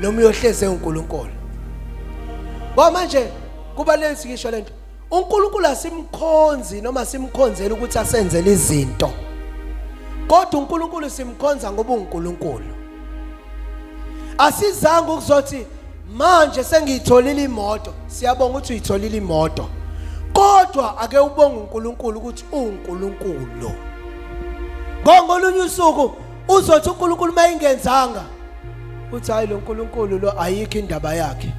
noma uyohleze uNkulunkulu ngoba manje kubalulekile ngisho lento uNkulunkulu asimkhonzi noma simkhonzela ukuthi asenzele izinto kodwa uNkulunkulu simkhonza ngoba uNkulunkulu asizange ukuzothi manje sengiyitholile imoto siyabonga ukuthi uyitholile imoto kodwa ake ubonge uNkulunkulu ukuthi uNkulunkulu ngolunye usuku uzothi uNkulunkulu mayingenzanga uthi hayi lo nkulunkulu lo ayikho indaba yakhe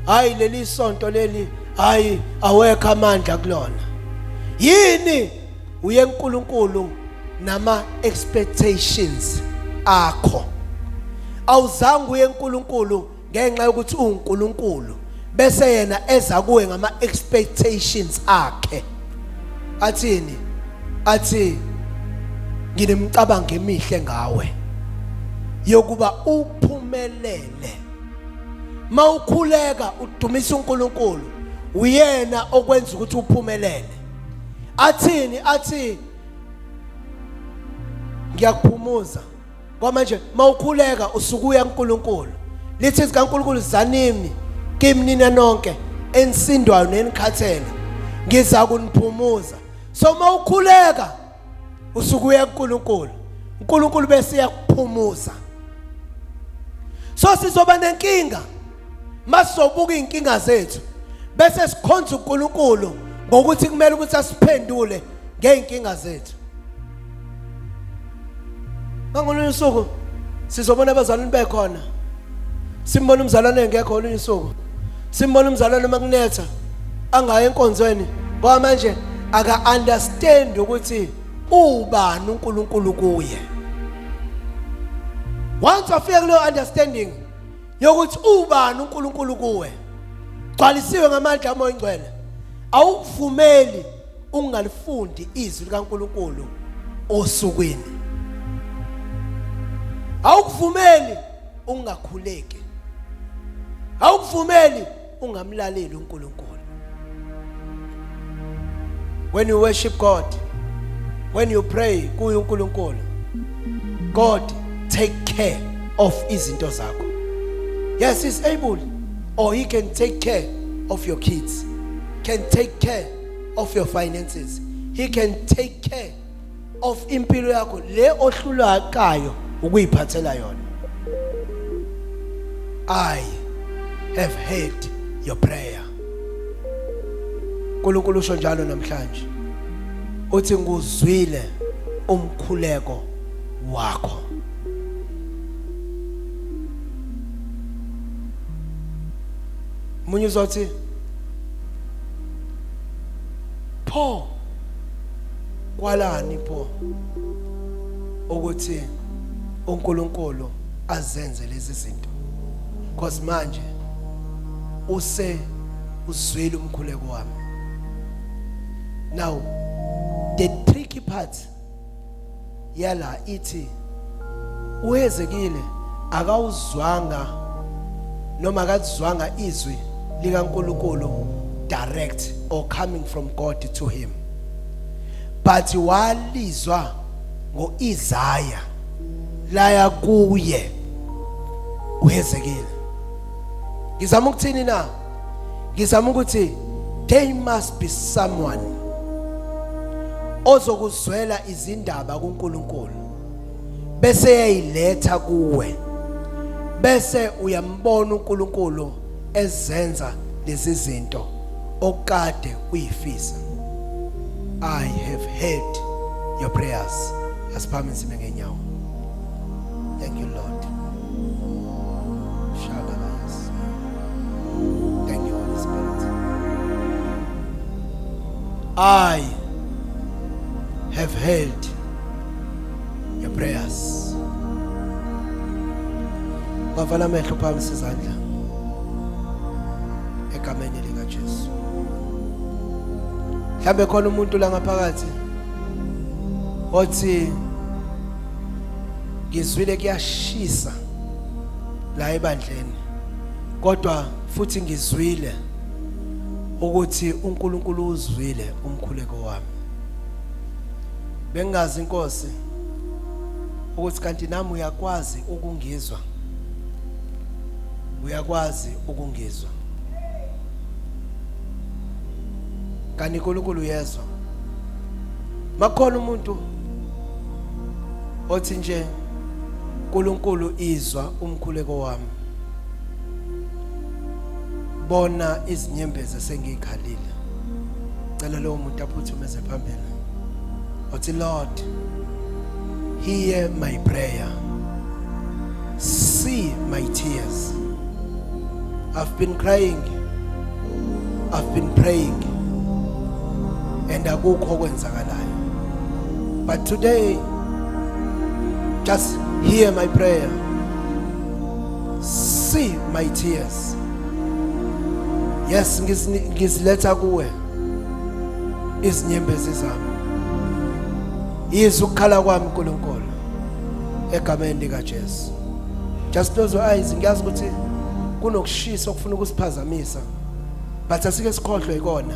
hayi leli sonto leli hayi awekho amandla kulona yini uye uNkulunkulu nama expectations akho awuzange uye uNkulunkulu ngenxa yokuthi uNkulunkulu bese yena eza kuwe ngama expectations akhe athini athi nginemicabango emihle ngawe yokuba uphumelele mawukhuleka udumisa uNkulunkulu uyena okwenza ukuthi uphumelele athini athi ngiyakuphumuza kwamanje mawukhuleka usukuya kuNkulunkulu lithi zikaNkulunkulu zanimi kimi nina nonke enisindwayo nenikhathele ngiza kuniphumuza so mawukhuleka usukuya kuNkulunkulu uNkulunkulu bese uyakuphumuza so sizoba nenkinga masizobuka izinkinga zethu bese sikhonza uNkulunkulu ngokuthi kumele ukuthi asiphendule ngeenkinga zethu ngolunye usuku sizobona abazalwane bekhona simbona umzalwane engekho olunye usuku simbona umzalwane uma kunetha angayi enkonzweni ngoba manje aka understand ukuthi ubani uNkulunkulu kuye once wafika kuleyo understanding yokuthi ubani uNkulunkulu kuwe gcwalisiwe ngamandla amoya ingcwele awukuvumeli ungalifundi izwi likaNkulunkulu osukwini awukuvumeli ungakhuleki awukuvumeli ungamlaleli uNkulunkulu when you worship God when you pray kuye uNkulunkulu God take care of izinto zakho yes he's able or he can take care of your kids can take care of your finances he can take care of impilo yakho le ohlulakayo ukuyiphathela yona i have heard your prayer uNkulunkulu usho njalo namhlanje uthi nguzwile umkhuleko wakho. Umunye uzothi pho kwalani pho ukuthi uNkulunkulu azenze lezi zinto, cause manje use uzwile umkhuleko wami. Now the tricky part yala ithi uHezekile akawuzwanga noma akazwanga izwi likaNkulunkulu direct or coming from God to him, but walizwa ngoIsaya laya kuye uHezekile. Ngizama ukuthini na? Ngizama ukuthi there must be someone ozokuzwela izindaba kuNkulunkulu bese eyayiletha kuwe, bese uyambona uNkulunkulu ezenza lezi zinto okade uyifisa. I have heard your prayers. Asiphame sime ngenyawo. Thank you, Lord. Shalabayas. Thank you, Holy Spirit. I have heard your prayers. Bavala amehlo, phambi izandla egameni lika Jesu. Mhlambe khona umuntu la ngaphakathi othi ngizwile kuyashisa la ebandleni, kodwa futhi ngizwile ukuthi uNkulunkulu uzwile umkhuleko wami. Bengazi inkosi ukuthi kanti nami uyakwazi ukungizwa, uyakwazi ukungizwa. Kanti uNkulunkulu uyezwa. Makhona umuntu othi nje uNkulunkulu izwa umkhuleko wami, bona izinyembezi esengikhalile, cela lowo muntu aphuthume eze phambili, othi, "Lord, hear my prayer, see my tears. I've been crying, I've been praying and akukho okwenzakalayo, but today just hear my prayer, see my tears. Yes, ngiziletha kuwe izinyembezi zami, yizwa ukukhala kwami uNkulunkulu, egameni lika Jesu." Just close your eyes. Ngiyazi ukuthi kunokushisa okufuna ukusiphazamisa, but asike sikhohlwe ikona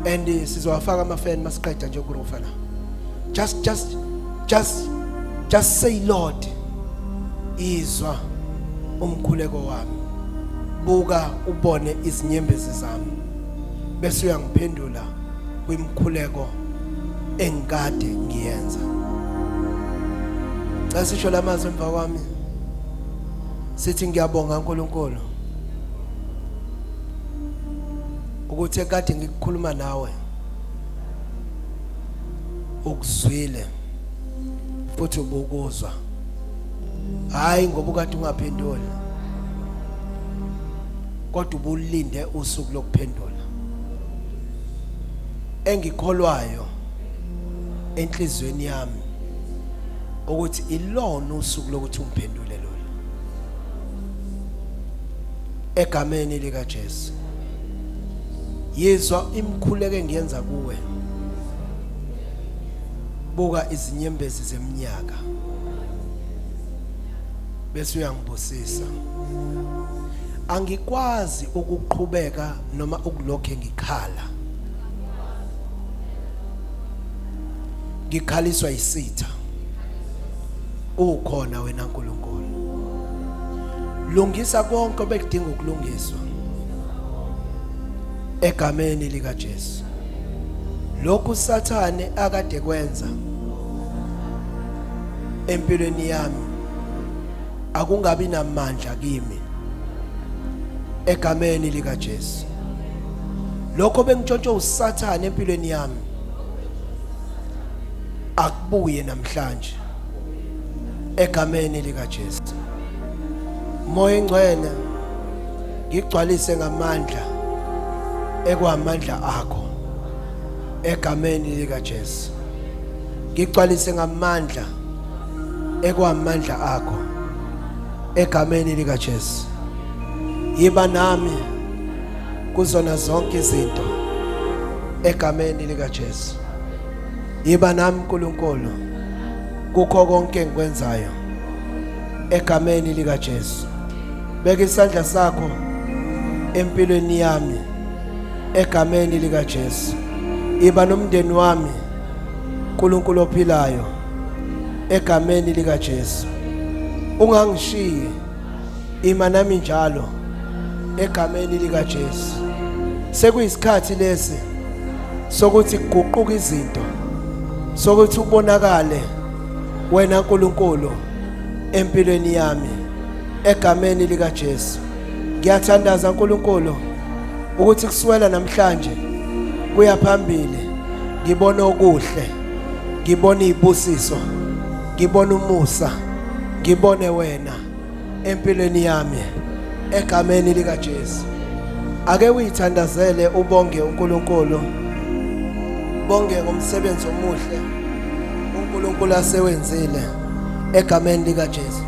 and sizowafaka ama fan masiqeda nje ukurufa la. Just say, "Lord, izwa umkhuleko wami, buka ubone izinyembezi zami, bese uyangiphendula kwimkhuleko engikade ngiyenza." Cha, sisho lamazwi emva kwami, sithi, "Ngiyabonga uNkulunkulu ukuthi ekade ngikukhuluma nawe ukuzwile futhi ubukuzwa, hayi ngoba ukade ungaphenduli, kodwa ubulinde usuku lokuphendula. Engikholwayo enhlizweni yami ukuthi ilona usuku lokuthi ungiphendule lolu, egameni lika Jesu. Yizwa imikhuleko engiyenza kuwe, buka izinyembezi zeminyaka, bese uyangibusisa. Angikwazi ukuqhubeka noma ukulokhe ngikhala, ngikhaliswa isitha, ukhona wena uNkulunkulu. Lungisa konke obekudinga ukulungiswa egameni lika Jesu. Lokhu sathane akade kwenza empilweni yami akungabi namandla kimi egameni lika Jesu. Lokho bengitshontsho usathane empilweni yami akubuye namhlanje egameni lika Jesu. Moya engcwele, Ngigcwalise ngamandla ekwamandla akho egameni lika Jesu. Ngigcwalise ngamandla ekwamandla akho egameni lika Jesu. Yiba nami kuzona zonke izinto egameni lika Jesu. Yiba nami uNkulunkulu kukho konke engikwenzayo egameni lika Jesu. Beka isandla sakho empilweni yami egameni lika Jesu. Iba nomndeni wami uNkulunkulu ophilayo egameni lika Jesu. Ungangishiyi ima nami njalo egameni lika Jesu. Sekuyisikhathi lesi sokuthi kuguquke izinto sokuthi ubonakale wena uNkulunkulu empilweni yami egameni lika Jesu. Ngiyathandaza uNkulunkulu ukuthi kuswela namhlanje kuya phambili ngibona okuhle ngibona izibusiso ngibona umusa ngibone wena empilweni yami egameni lika Jesu. Ake uyithandazele ubonge uNkulunkulu bonge ngomsebenzi omuhle uNkulunkulu asewenzile egameni lika Jesu.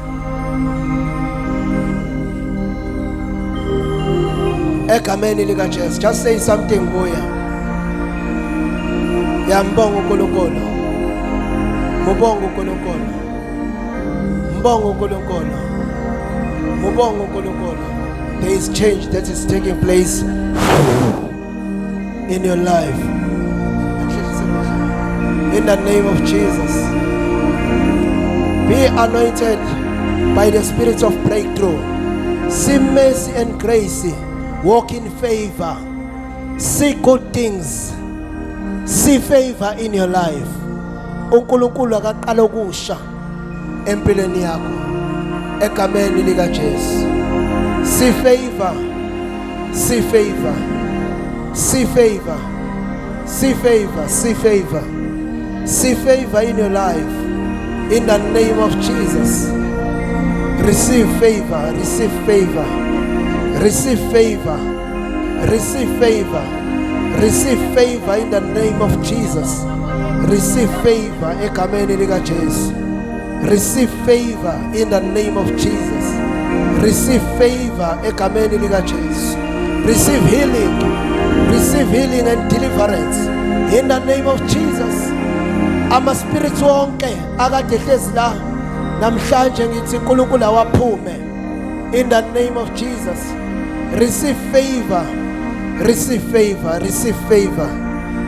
Egameni lika Jesu just say something kuye. Yambonga uNkulunkulu. Mubonga uNkulunkulu. Mbonga uNkulunkulu. Mubonga uNkulunkulu. There is change that is taking place in your life. In the name of Jesus. Be anointed by the spirit of breakthrough. See mercy and grace. Walk in favor. See good things. See favor in your life. uNkulunkulu akaqala okusha empilweni yakho egameni lika Jesu. See favor. See favor. See favor. See favor. See favor. See favor in your life. In the name of Jesus. Receive favor. Receive favor. Receive favor. Receive favor. Receive favor in the name of Jesus. Receive favor egameni lika Jesu. Receive favor in the name of Jesus. Receive favor egameni lika Jesu. Receive healing. Receive healing and deliverance in the name of Jesus. Ama spirits wonke akade hlezi la namhlanje ngithi uNkulunkulu awaphume in the name of Jesus. Receive favor. Receive favor. Receive favor.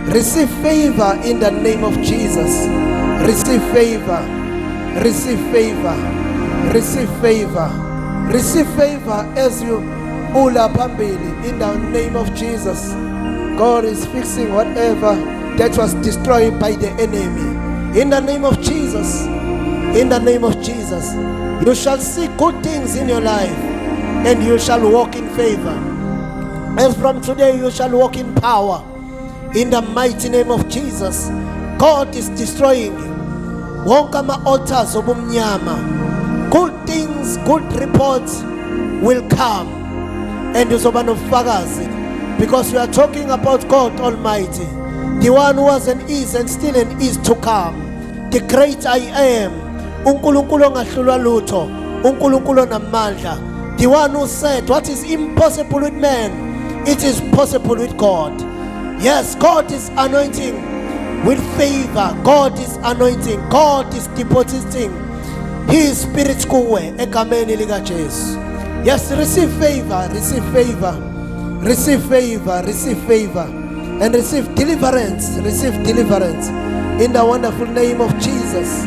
Receive favor in the name of Jesus. Receive favor. Receive favor. Receive favor. Receive favor as you ula phambili in the name of Jesus. God is fixing whatever that was destroyed by the enemy. In the name of Jesus. In the name of Jesus. You shall see good things in your life and you shall walk in favor. As from today, you shall walk in power. In the mighty name of Jesus. God is destroying wonke ama-altars obumnyama. Good things, good reports will come. And uzoba nobufakazi because we are talking about God Almighty, the one who was and is and still and is to come, the great I am, uNkulunkulu ongahlulwa lutho, uNkulunkulu onamandla, the one who said what is impossible with man, it is possible with God. Yes, God is anointing with favor. God is anointing. God is depositing his spirit kuwe egameni lika Jesu. Yes, receive favor, receive favor, receive favor, receive favor, and receive deliverance, receive deliverance in the wonderful name of Jesus.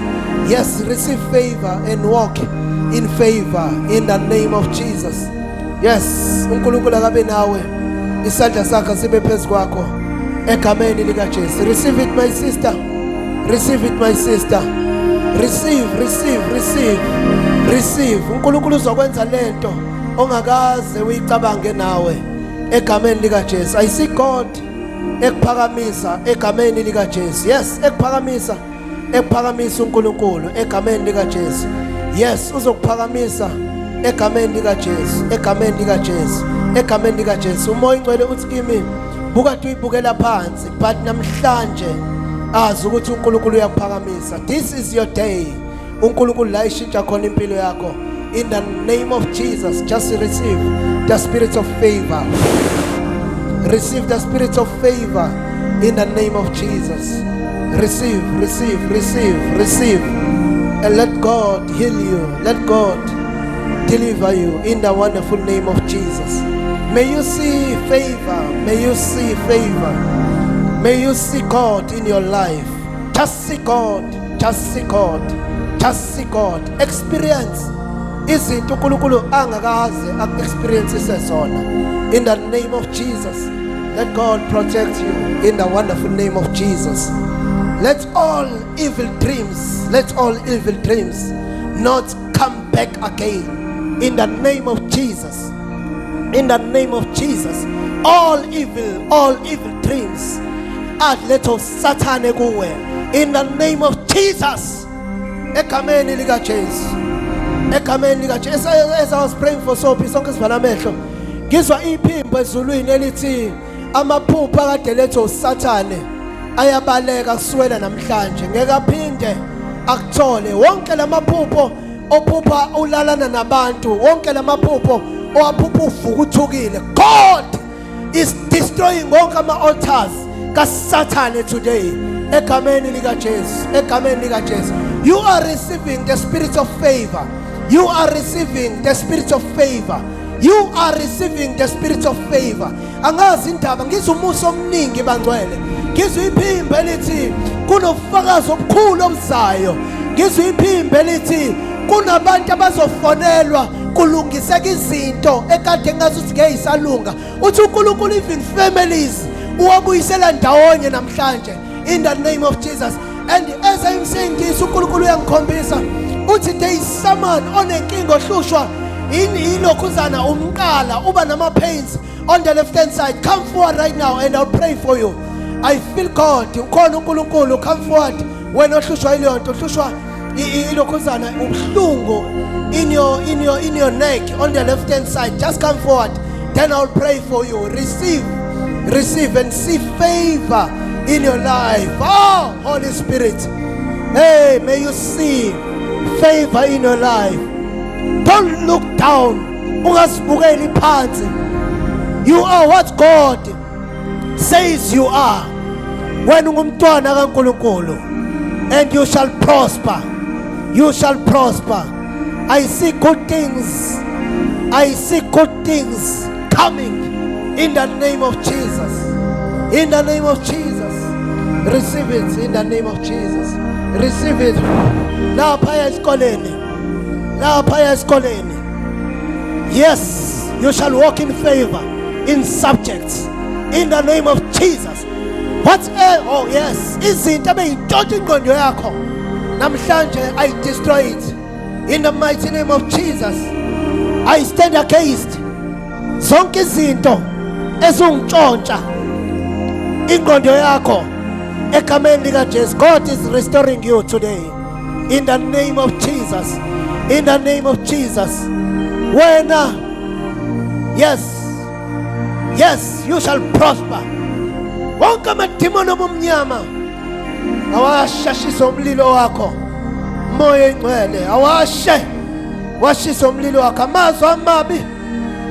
Yes, receive favor and walk in favor in the name of Jesus. Yes, uNkulunkulu akabe nawe. Isandla sakhe sibe phezu kwakho egameni lika Jesu. Receive it my sister. Receive it my sister. Receive, receive, receive. Receive. uNkulunkulu uzokwenza lento ongakaze uyicabange nawe egameni lika Jesu. I see God ekuphakamisa egameni lika Jesu. Yes, ekuphakamisa ekuphakamisa uNkulunkulu egameni lika Jesu. Yes, uzokuphakamisa egameni lika Jesu, egameni lika Jesu. Egameni lika Jesu. Umoya ingcwele uthi kimi buka uyibukela phansi, but namhlanje azi ukuthi uNkulunkulu uyakuphakamisa. This is your day. uNkulunkulu la ishintsha khona impilo yakho. In the name of Jesus, just receive the spirit of favor. Receive the spirit of favor in the name of Jesus. Receive, receive, receive, receive. And let God heal you. Let God deliver you in the wonderful name of Jesus. May you see favor. May you see favor. May you see God in your life. Just see God. Just see God. Just see God. Experience izinto uNkulunkulu angakaze aku-experience zona. In the name of Jesus. Let God protect you in the wonderful name of Jesus. Let all evil dreams, let all evil dreams not come back again. In the name of Jesus. In the name of Jesus. All evil dreams aletho Sathane kuwe. In the name of Jesus. Egameni lika Jesu. Egameni lika Jesu. As I was praying for Sophie, sonke sivala amehlo. Ngizwa iphimbo ezulwini elithi amaphupho akade letho uSathane ayabaleka kuswela namhlanje, ngeke aphinde akuthole. Wonke lamaphupho ophupha ulalana nabantu, wonke lamaphupho owaphupha uvuka uthukile, God is destroying wonke ama-altars kaSathane today, egameni likaJesu, egameni likaJesu. You are receiving the spirit of favor. You are receiving the spirit of favor. You are receiving the spirit of favor. Angazi indaba, ngizwa umusa omningi, bangcwele. Ngizwa iphimbo elithi kunobufakazi obukhulu obuzayo. Ngizwa iphimbo elithi kunabantu abazofonelwa kulungiseka izinto ekade ngazuthi ngeke isalunga. Uthi uNkulunkulu even families uwabuyisela ndawonye namhlanje, in the name of Jesus. And as I'm saying this, uNkulunkulu uyangikhombisa, uthi there is someone onenkinga, ohlushwa ilokhuzana umqala, uba nama pains on the left hand side. Come forward right now and I'll pray for you. I feel God, ukhona uNkulunkulu. Come forward, wena ohlushwa ileyo nto, ohlushwa ilokhuzana ubuhlungu in your neck on the left hand side. Just come forward, then I'll pray for you. Receive, receive and see favor in your life. Oh, Holy Spirit, hey, may you see favor in your life. Don't look down. Ungasibukeli phansi. You are what God says you are. Wena ungumntwana kaNkulunkulu and you shall prosper. You shall prosper. I see good things. I see good things coming in the name of Jesus. In the name of Jesus. Receive it in the name of Jesus. Receive it. Lapha esikoleni, lapha esikoleni, yes, you shall walk in favor in subjects in the name of Jesus. What? Oh yes, izinto ebeyintshontsha ingqondo yakho namhlanje, I destroy it in the mighty name of Jesus. I stand against zonke izinto ezungitshontsha ingqondo yakho egameni lika Jesu. God is restoring you today in the name of Jesus. In the name of Jesus. Wena, yes, you shall prosper. Wonke amadimoni obumnyama awashashisa umlilo wakho, Moya Engcwele, awashe washisa umlilo wakho. Amazwi amabi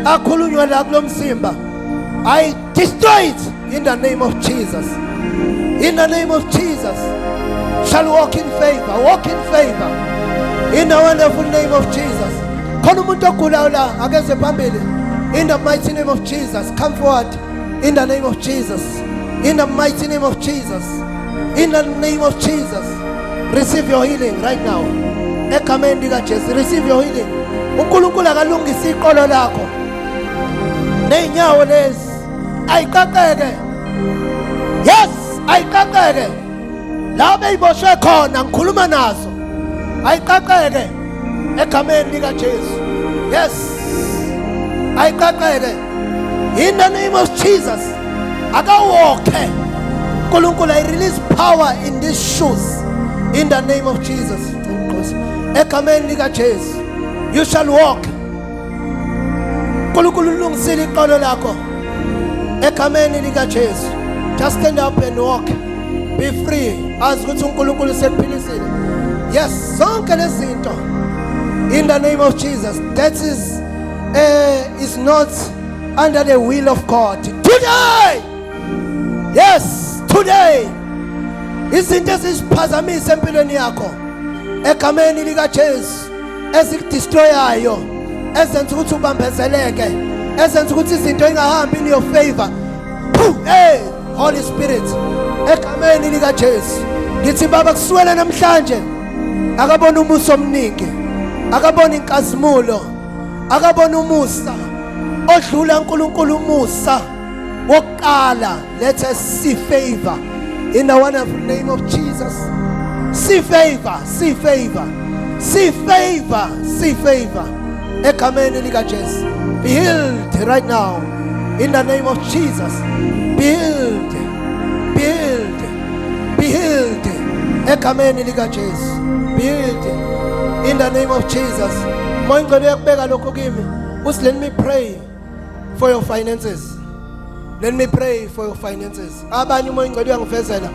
akhulunywa la kulomzimba, I destroy it in the name of Jesus. In the name of Jesus, shall walk in favor. Walk in favor in the wonderful name of Jesus. Khona umuntu ogulayo la, akeze phambili. In the mighty name of Jesus, come forward in the name of Jesus. In the mighty name of Jesus. In the name of Jesus, receive your healing right now, egameni likaJesu. Receive your healing. UNkulunkulu akalungisa iqolo lakho ney'nyawo lezi, ayiqaqeke. Yes, ayiqaqeke la beyiboshwe khona. Ngikhuluma nazo, ayiqaqeke egameni likaJesu. Yes, ayiqaqeke in the name of Jesus. Akawokhe uNkulunkulu. I release power in these shoes in the name of Jesus. Egameni likaJesu, you shall walk. uNkulunkulu ulungisile iqolo lakho egameni lika Jesu. Just stand up and walk, be free. Azi ukuthi uNkulunkulu sekuphilisile. Yes, zonke lezi zinto in the name of Jesus, that is not under the will of God today. Yes, today izinto ezisiphazamisa empilweni yakho egameni lika Jesu, ezikudestroyayo, ezenza ukuthi ubambezeleke, ezenza ukuthi izinto ingahambi in your favor. Hey Holy Spirit, egameni lika Jesu ngithi baba, kusukela namhlanje akabona umusa omningi, akabona inkazimulo, akabona umusa odlula uNkulunkulu, umusa wokuqala. Let us see favor in the wonderful name of Jesus. See favor, see favor, see favor, see favor egameni lika Jesu. Be healed right now in the name of Jesus. Be healed, be healed, be healed egameni lika Jesu. Be healed in the name of Jesus. Moya Ingcwele uyakubeka lokho kimi, uthi let me pray for your finances, let me pray for your finances. Abanye uMoya Ingcwele uyangivezela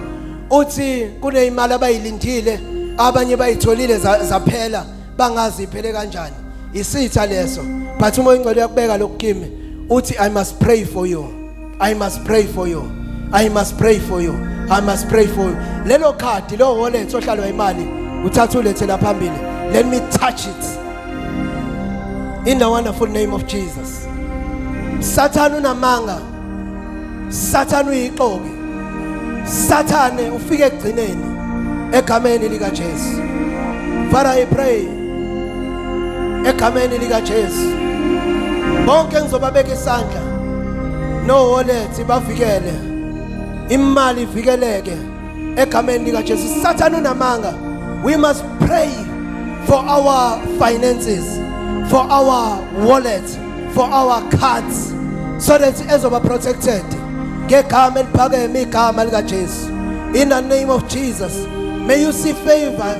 uthi kuneyimali abayilindile, abanye bayitholile zaphela, bangazi iphele kanjani, isitha leso. But uMoya Ingcwele uyakubeka lokhu kimi, uthi I must pray for you, I must pray for you, I must pray for you, I must pray for you. Lelo khadi lo wallet ohlalwa imali, uthatha ulethe la phambili. Let me touch it in the wonderful name of Jesus. Sathane unamanga, Sathane uyixoki, Sathane ufike ekugcineni egameni lika Jesu. Father, I pray egameni lika Jesu, bonke ngizobabeka isandla no wallet, bavikele imali, ivikeleke egameni lika Jesu. Sathane unamanga. We must pray for our finances, for our wallet, for our cards, so that ezoba protected ngegama eliphakeme, igama lika Jesu. In the name of Jesus, may you see favor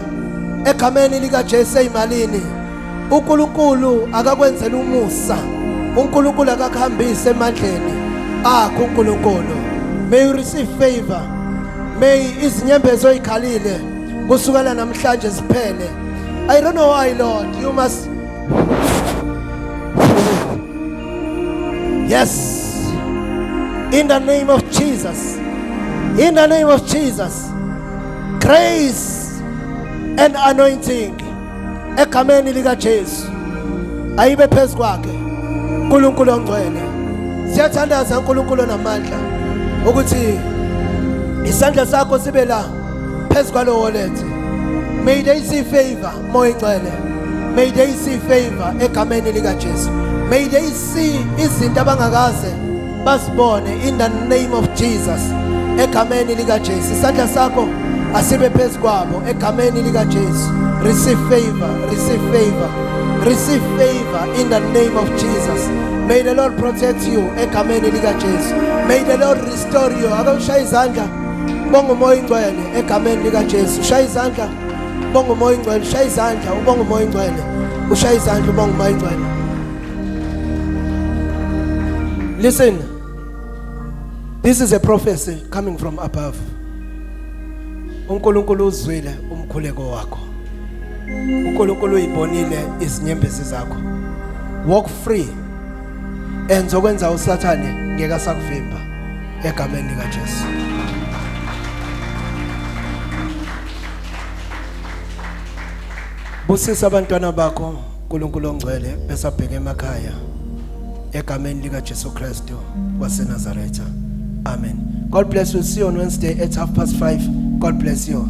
egameni lika Jesu ezimalini. uNkulunkulu akakwenzela umusa, uNkulunkulu akakuhambise emandleni akho uNkulunkulu. May you receive favor. May izinyembezi oyikhalile kusukela namhlanje ziphele. I don't know why, Lord, you must. Yes, in the name of Jesus, in the name of Jesus, grace and anointing egameni lika Jesu ayibe phezu kwakhe. uNkulunkulu ongcwele, siyathandaza uNkulunkulu onamandla ukuthi isandla sakho sibe la phezu kwalo wallet. May they see favor. Moya Ingcwele, may they see favor egameni lika Jesu. May they see izinto abangakaze basibone in the name of Jesus. Egameni lika Jesu, isandla sakho asibe phezu kwabo egameni lika Jesu. Receive favor, receive favor, receive favor in the name of Jesus. May the Lord protect you egameni lika Jesu. May the Lord restore you. Ake ushaye izandla, bonga uMoya Ingcwele egameni lika Jesu. Shaya izandla, bonga uMoya Ingcwele. Shaya izandla, ubonga uMoya Ingcwele. Ushaya izandla, ubonga uMoya Ingcwele. Listen, this is a prophecy coming from above. uNkulunkulu uzwile umkhuleko wakho, uNkulunkulu uyibonile izinyembezi zakho. Walk free, enza okwenza uSathane ngeke asakuvimba egameni lika Jesu. Busisa abantwana bakho, uNkulunkulu ongcwele, besabheka emakhaya egameni lika Jesu Kristu waseNazaretha. Amen. God bless you. See you on Wednesday at 5:30. God bless you.